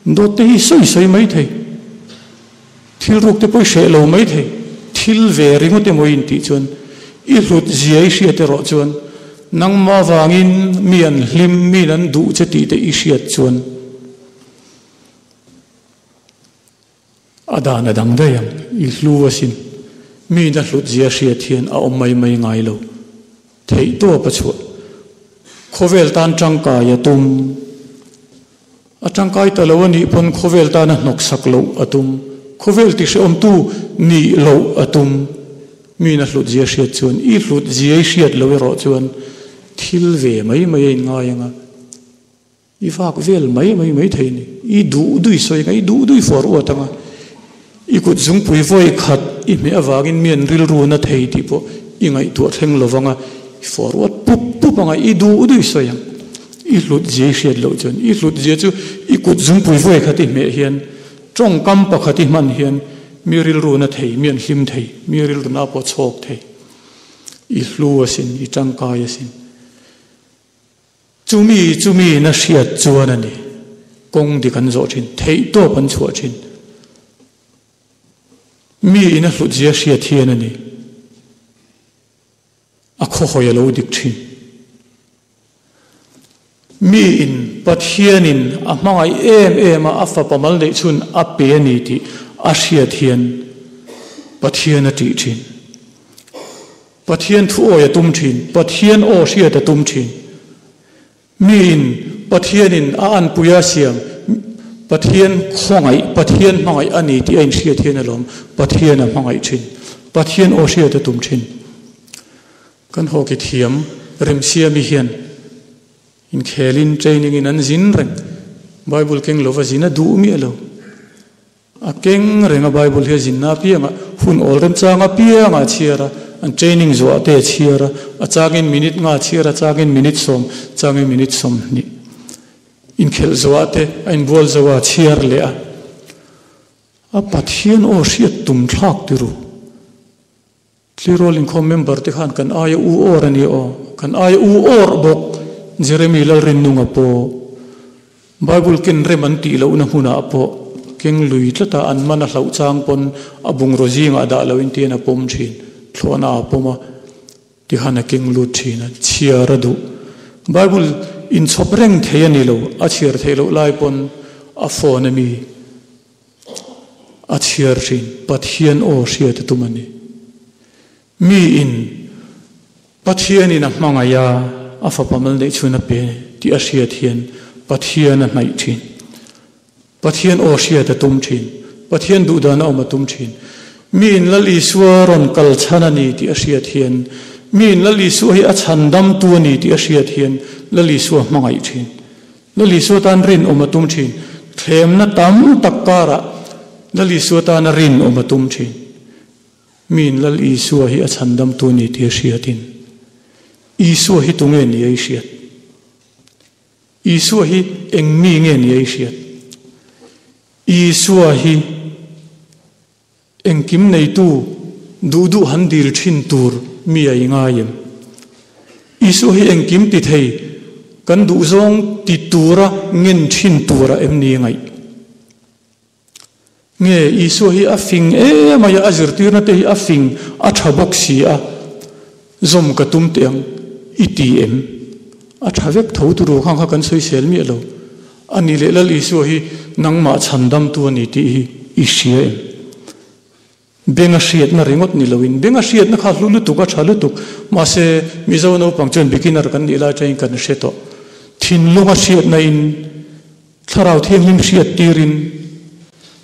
Dawt te hi sawi sawi mai thei. Thil ruk te pawh i hreh lo mai thei. Thil ve ringawt emaw i intih chuan i hlut zia i hriat erawh chuan nangmah vangin mi an hlim, miin an duh che tih te i hriat chuan A dan a dang daih ang, i hlu asin. Miin a hlut zia hriat hian a awm mai mai ngai lo. Theih tawp a chhuah. Khawvel tan tangkai a tum. A tangkai ta lo a nih pawn khawvel tan a hnawksak loh a tum. Khawvel ti hrehawmtu nih loh a tum. Miin a hlut zia hriat chuan, i hlut zia i hriat lo erawh chuan thil ve mai mai a inngai ang a. I vak vel mai mai mai thei ni. I duh dui sawi anga, i duh dui fuar uat anga, i kut zungpui vawi khat i hmeh avangin mi an rilru na thei tih pawh i ngaihtuah thleng lo vanga, i fuar uat pup pup anga, i duh dui sawi ang. I hlut zia i hriat loh chuan, i hlut zia chu i kut zungpui vawi khat i hmeh hian, tawngkam pakhat i hman hian mi rilru na thei, mi an hlim thei, mi rilru na pawh chhawk thei. I hlu asin, i tangkai asin. Chumi chumi na hriat chuan a ni. Kawng dik an zawh thin, theihtawp an chhuah thin. Mi in a hlutzia hriat hian a ni. A khawhawi a lo dik thin. Mi in Pathianin a hmangaih em em a, a fapa mal neih chhun a pe a ni tih a hriat hian Pathian a tih thin. Pathian thu awi a tum thin, Pathian aw hriat a tum thin. Miin Pathianin a anpui a siam, Pathian khawngaih, Pathian hmangaih a ni tih a inhriat hian alawm Pathian a hmangaih thin, Pathian aw hriat a tum thin. Kan hockey thiam Remsiami hian inkhelin training in an zin reng, Bible keng lova zin a duh miah lo. A keng reng a Bible hi a zinna apiangah Hun awl remchang apiang a chhiar a, an training zuah te a chhiar a, a changin minute nga a chhiar a, changin minute sawm, changin minute sawmhnih. Inkhelh zuah te a inbual zo a, a chhiar leh a. A Pathian aw hriat tum thlak ti ru. Tleirawl inkhawm member te khan kan aia u awr a ni aw, kan aia u awr bawk Jeremy Lalrinnunga pawh Bible ken rem an tih lohna hmunah pawh keng lui tlata an man a hlauh chang pawn a bungraw zingah dah loin tian a pawm thin, thlawhna a pawm a tikhan a keng lut thin a, chhiar a duh. Bible inchhawp reng thei a ni lo, a chhiar theih loh lai pawn a phone a mi. A chhiar thin, Pathian aw hriat a tum a ni. Miin Pathianin a hmangaih a, a fapa mal neih chhun a pe tih a hriat hian Pathian a hnaih thin. Pathian aw hriat a tum thin. Pathian duhdan a awm a tum thin. Miin Lal Isua rawn kal chhan a ni tih a hriat hian, miin Lal Isua hi a chhandamtu a ni tih a hriat hian Lal Isua hmangaih thin. Lal Isua tan rinawm a tum thin. Thlemna tam tak karah Lal Isua tana rinawm a tum thin. Miin Lal Isua hi a chhandamtu ni tih a hriatin, Isua hi tunge ni a i hriat? Isua hi eng mi nge ni a i hriat? Isua hi Engkim neitu duh duh han dil thin tur mi a i ngai em? Isua hi engkim ti thei kan duh zawng ti tura ngen thin tura em ni ngaih? Nge Isua hi a fing em mai a, a zirtirna te hi a fing a tha bawk si a, zawm ka tum teh ang i ti em? A tha vek tho turu khang kha kan sawisel miah lo. A ni leh Lal Isua hi nangmah chhandamtu a ni tih hi i hria em? Beng a hriatna ringawt ni loin, beng a hriatna kha hlu lutuk, a tha lutuk. Mahse, Mizo naupang chuan beginner kan nih lai atangin kan hre tawh. Thinlung a hriatna in, Thlarau Thianghlim hriat tirin,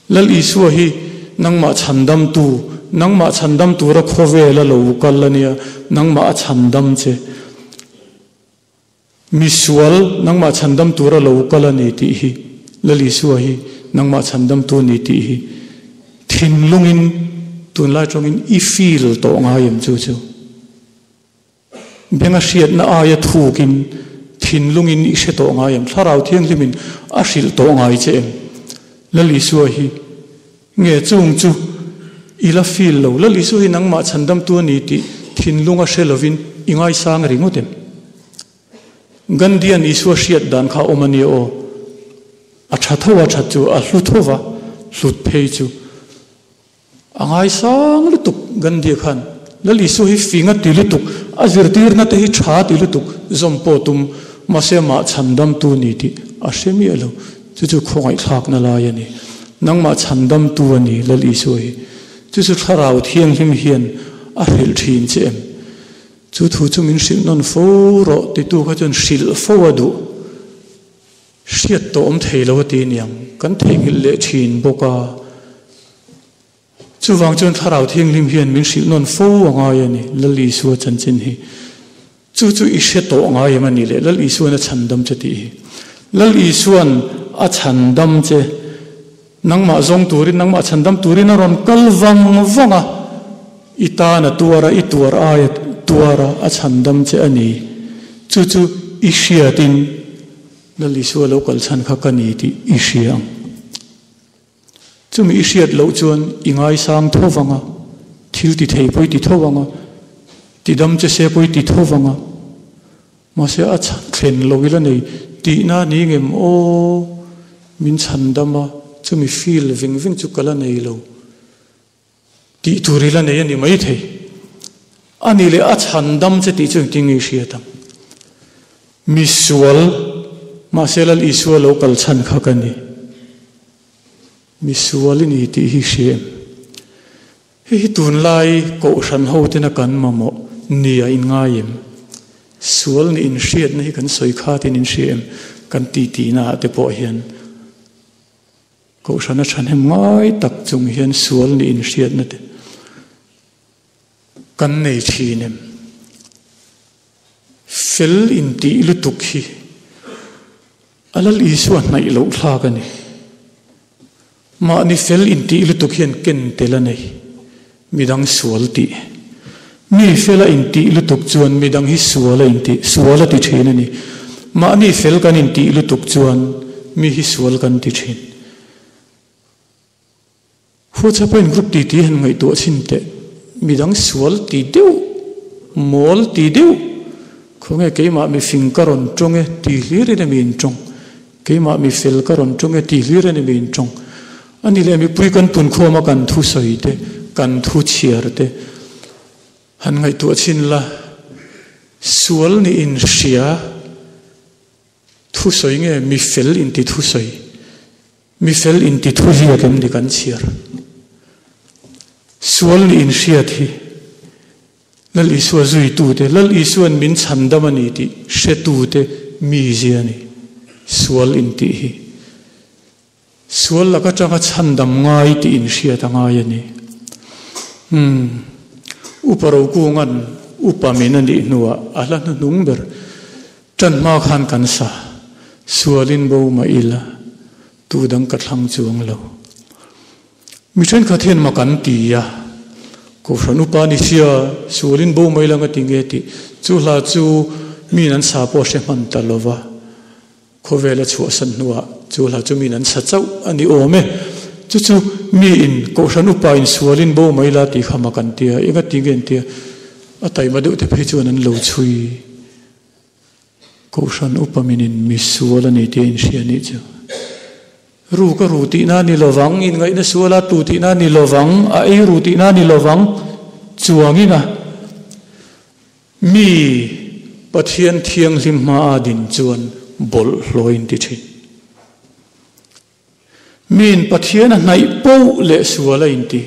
Lal Isua hi nangmah chhandamtu, nangmah chhandam tura khawvel a lo kal a nia, nangmah a chhandam che. Misual, nangmah chhandam tura lo kal a ni tih hi, Lal Isua hi nangmah chhandamtu a ni tih hi thinlungin tunlai tawngin i feel tawh ngai em chu chu? Benga hriatna aia thukin thinlungin i hre tawh ngai em? Thlarau Thianghlimin a hrilh tawh ngai che em? Lal Isua hi nge chung chu i la feel lo? Lal Isua hi nangmah chhandamtu a ni tih thinlunga hre lovin i ngaisang ringawt em? Gandhian Isua hriat dan kha awm a nia aw. A tha tho a that chu a hlu tho va, hlut phei chu a ngaisang lutuk Gandhia khan. Lal Isua hi fing a ti lutuk, a zirtirna te hi tha ti lutuk, zawm pawh tum mahse amah chhandamtu ni tih a hre miah lo. Chu chu khawngaihthlakna lai a ni. Nangmah chhandamtu a ni Lal Isua hi. Chu chu Thlarau Thianghlim hian a hrilh thin che em? Chu thu chu min hrilh nawn fo rawh titu kha chuan hrilh fo a duh. Hriat tawh awm thei lo a ti niang. Kan theihnghilh leh thin bawk a. Chuvang chuan Thlarau Thianghlim hian min hrilh nawn fo a ngai a ni, Lal Isua chanchin hi. Chu chu i hre tawh ngai em a ni le, Lal Isuan a chhandam che tih hi. Lal Isuan a chhandam che, nangmah zawng turin, nangmah chhandam turin a rawn kal vang vang a, i tan a tuar a, i tuar ai a tuar a, a chhandam che a ni. Chu chu i hriatin Lal Isua lo kal chhan kha ka ni tih i hria ang. Chumi i hriat loh chuan i ngaisang tho vang a, thil ti thei pawh i ti tho vang a, ti dam che se pawh i ti tho vang a, mahse a thlen lo ila nei tihna ni ngem aw, min chhan dam a, chumi feel ving ving chu ka la nei lo tih tur ila nei a ni maithei. A ni leh a chhan dam che tih chu engtin nge i hriat ang? Misual, mahse Lal Isua lo kal chhan kha ka ni. Misual i ni tih hi hria em? Hei hi tunlai Kohhran ho tena kan mamawh ni a inngai em? Sual nih inhriatna hi kan sawi khatin inhria em? Kan titi naah te pawh hian Kohhrana thahnem ngai tak chung hian sual nih inhriatna te kan nei thin em? Fel intih lutuk hi a Lal Isua hnaih loh thlak a ni. Mahni fel intih lutuk hian ken tel a nei. Midang sual tih. Mi fel a intih lutuk chuan midang hi sual a intih, sual a ti thin a ni. Mahni fel kan intih lutuk chuan mi hi sual kan ti thin. WhatsApp a in group titi han ngaihtuah chhin teh. Midang sual ti deuh, mawl ti deuh, khawnge keimah mi fing ka rawn tawng e ti hlir in emi in tawng, keimah mi fel ka rawn tawng e ti hlir in emi in tawng. A ni leh mipui kan punkhawm a kan thu sawi te, kan thu chhiar te han ngaihtuah chhin la, sual nih in hria thu sawi nge mi fel inti thu sawi? Mi fel inti thu ziak em ni kan chhiar? Sual nih in hriat hi Lal Isua zuitute, Lal Isua'n min chhandam a ni tih hretute mizia a ni, sual intih hi. Sual lak atanga chhandam ngai tih inhriat a ngai a ni. Umm, Upa Rokunga'n upa min a nih hnuah a hla hnuhnung ber tan hma khan kan sa, Sualin bo mah ila, tu dang ka thlang chuang lo. Mi thenkhat hian mak an ti a, Kohhran upa ni sia, sualin bo mai lang a ti nge tih chu hla chu miin an sa pawh a hre hman ta lo va. Khawvel a chhuahsan hnuah chu hla chu miin an sa chauh a ni awm e. Chu chu miin Kohhran upa in sualin bo mai la tih kha mak an ti a, eng a ti nge an ti a, a taima deuh te phei chuan an lo chhui. Kohhran upa minin mi sual a ni tih a inhria nih chu. Ru ka ru tihna a ni lovang, inngaihna suala tu tihna a ni lovang, a ei ru tihna a ni lovang chuangin a. Mi Pathian thianghlim hmaa din chuan bawlhhlawh in ti thin. Miin Pathian a hnaih poh leh sual a inti.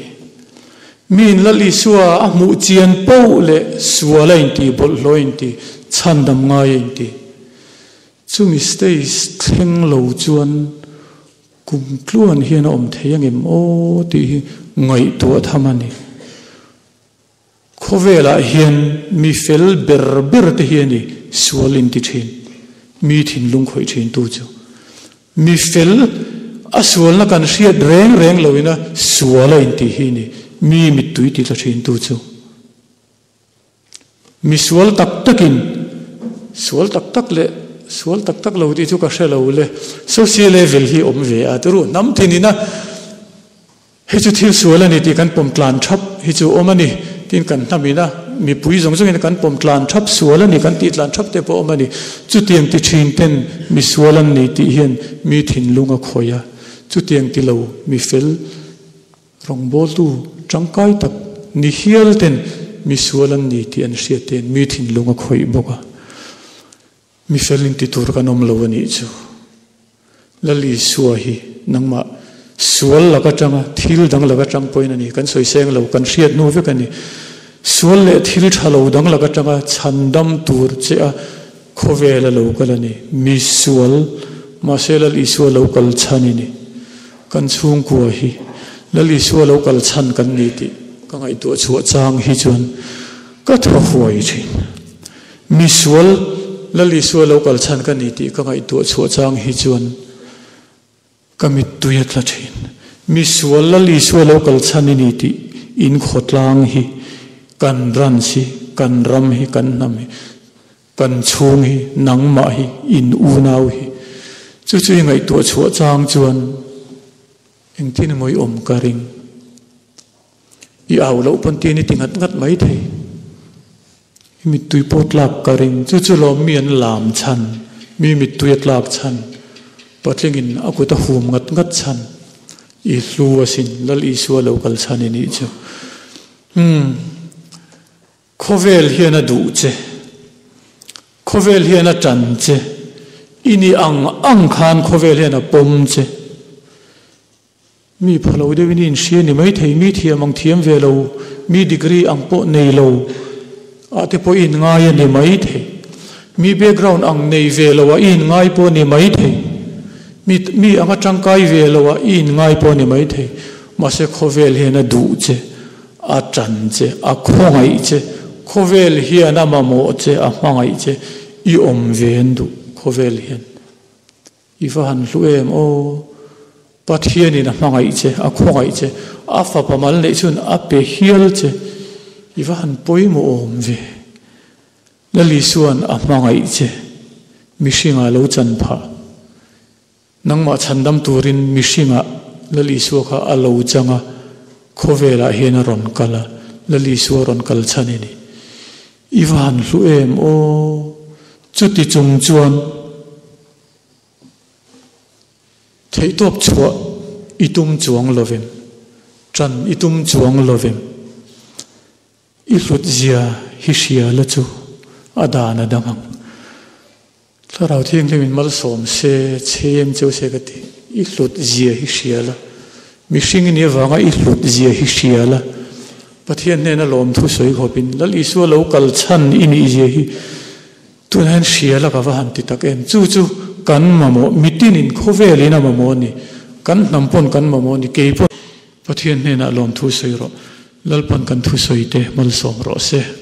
Miin Lal Isua a hmuh chian poh leh sual a inti, bawlhhlawh a inti, chhandam ngai a inti. Chumi stage thleng lo chuan kum tluan hian a awm thei angem aw tih hi ngaihtuah tham a ni. Khawvelah hian mi fel ber ber te hi a ni sual in ti thin, mi thinlung khawih thin tu chu. Mi fel a sualna kan hriat reng reng loin a sual a intih hi a ni mi mittui ti tla thin tu chu. Mi sual tak takin sual tak tak leh sual tak tak lo tih chu ka hre lo le, social level hi awm ve a turu hnam thin ina Hei chu thil sual a ni tih kan pawm tlan thap hi chu awm a ni. Tin, kan hnamina mipui zawng zawngin kan pawm tlan thap sual a ni kan tih tlan thap te pawh awm a ni. Chutiang ti thin ten mi sual an ni tih hian mi thinlung a khawih a. Chutiang ti lo mi fel rawngbawltu tangkai tak ni hial ten mi sual an ni tih an hriat te hian mi thinlung a khawih bawk a. Mi fel in ti tur kan awm lo a nih chu. Lal Isua hi nangmah sual lak atanga thil dang lak atang pawhin a ni, kan sawi seng lo, kan hriat hnu vek a ni. Sual leh thil tha lo dang lak atanga chhandam tur che a khawvel a lo kal a ni. Mi sual, mahse Lal Isua lo kal chhan i ni. Kan chhungkua hi Lal Isua lo kal chhan kan ni tih ka ngaihtuah chhuah chang hi chuan ka thaw huai thin. Mi sual Lal Isua lo kal chhan ka ni tih ka ngaihtuah chhuah chang hi chuan ka mittui a tla thin. Mi sual Lal Isua lo kal chhan i ni tih in khawtlang hi, kan branch hi, kan ram hi, kan hnam hi, kan chhung hi, nangmah hi, in unau hi. Chu chu i ngaihtuah chhuah chang chuan engtin emaw i awm ka ring. I au loh pawn tin i ti ngat ngat mai thei. I mittui pawh tlak ka ring. Chu chu lawm mi an lam chhan, mi mittui a tlak chhan, patlingin a kut a hum ngat ngat chhan, i hlu asin, Lal Isua lo kal chhan i nih chu. Umm. Khawvel hian a duh che. Khawvel hian a tan che. I ni ang ang khan khawvel hian a pawm che. Mi pha lo deuhin i inhria ni maithei, mi thiam ang thiam ve lo, mi degree ang pawh nei lo ah te pawh i inngai a ni maithei. Mi background ang nei ve lo ah i inngai pawh a ni maithei. Mi mi anga tangkai ve lo ah i inngai pawh a ni maithei. Mahse khawvel hian a duh che, a tan che, a khawngaih che, khawvel hian a mamawh che, a hmangaih che, i awm ve an duh khawvel hian. I va han hlu em aw. Pathianin a hmangaih che, a khawngaih che, a fapa mal neih chun a pe hial che. I va han pawimawh awm ve. Lal Isua'n a hmangaih che, mihringah lo chan phah. Nangmah chhandam turin mihringah Lal Isua kha a lo chang a, khawvelah hian a rawn kal a, Lal Isua rawn kal chhan i ni. I va han hlu em aw! Chuti chung chuan theihtawp chhuah i tum chuang lovem, ṭan i tum chuang lovem. I hlut zia hi hria la chu a dan a dang ang. Thlarau Thianghlim in malsawm se, chhem cheu se ka ti. I hlut zia hi hria la. Mihring i nih avanga i hlut zia hi hria la. Pathian hnena lawmthu sawi khawpin Lal Isua lo kal chhan i nih zia hi tunah hian hria la ka va han ti tak em. Chu chu kan mamawh, mitinin khawvelin a mamawh a ni. Kan hnam pawn kan mamawh a ni. Kei pawn Pathian hnenah lawmthu sawi rawh. Lalpan kan thusawi te malsawm rawh se.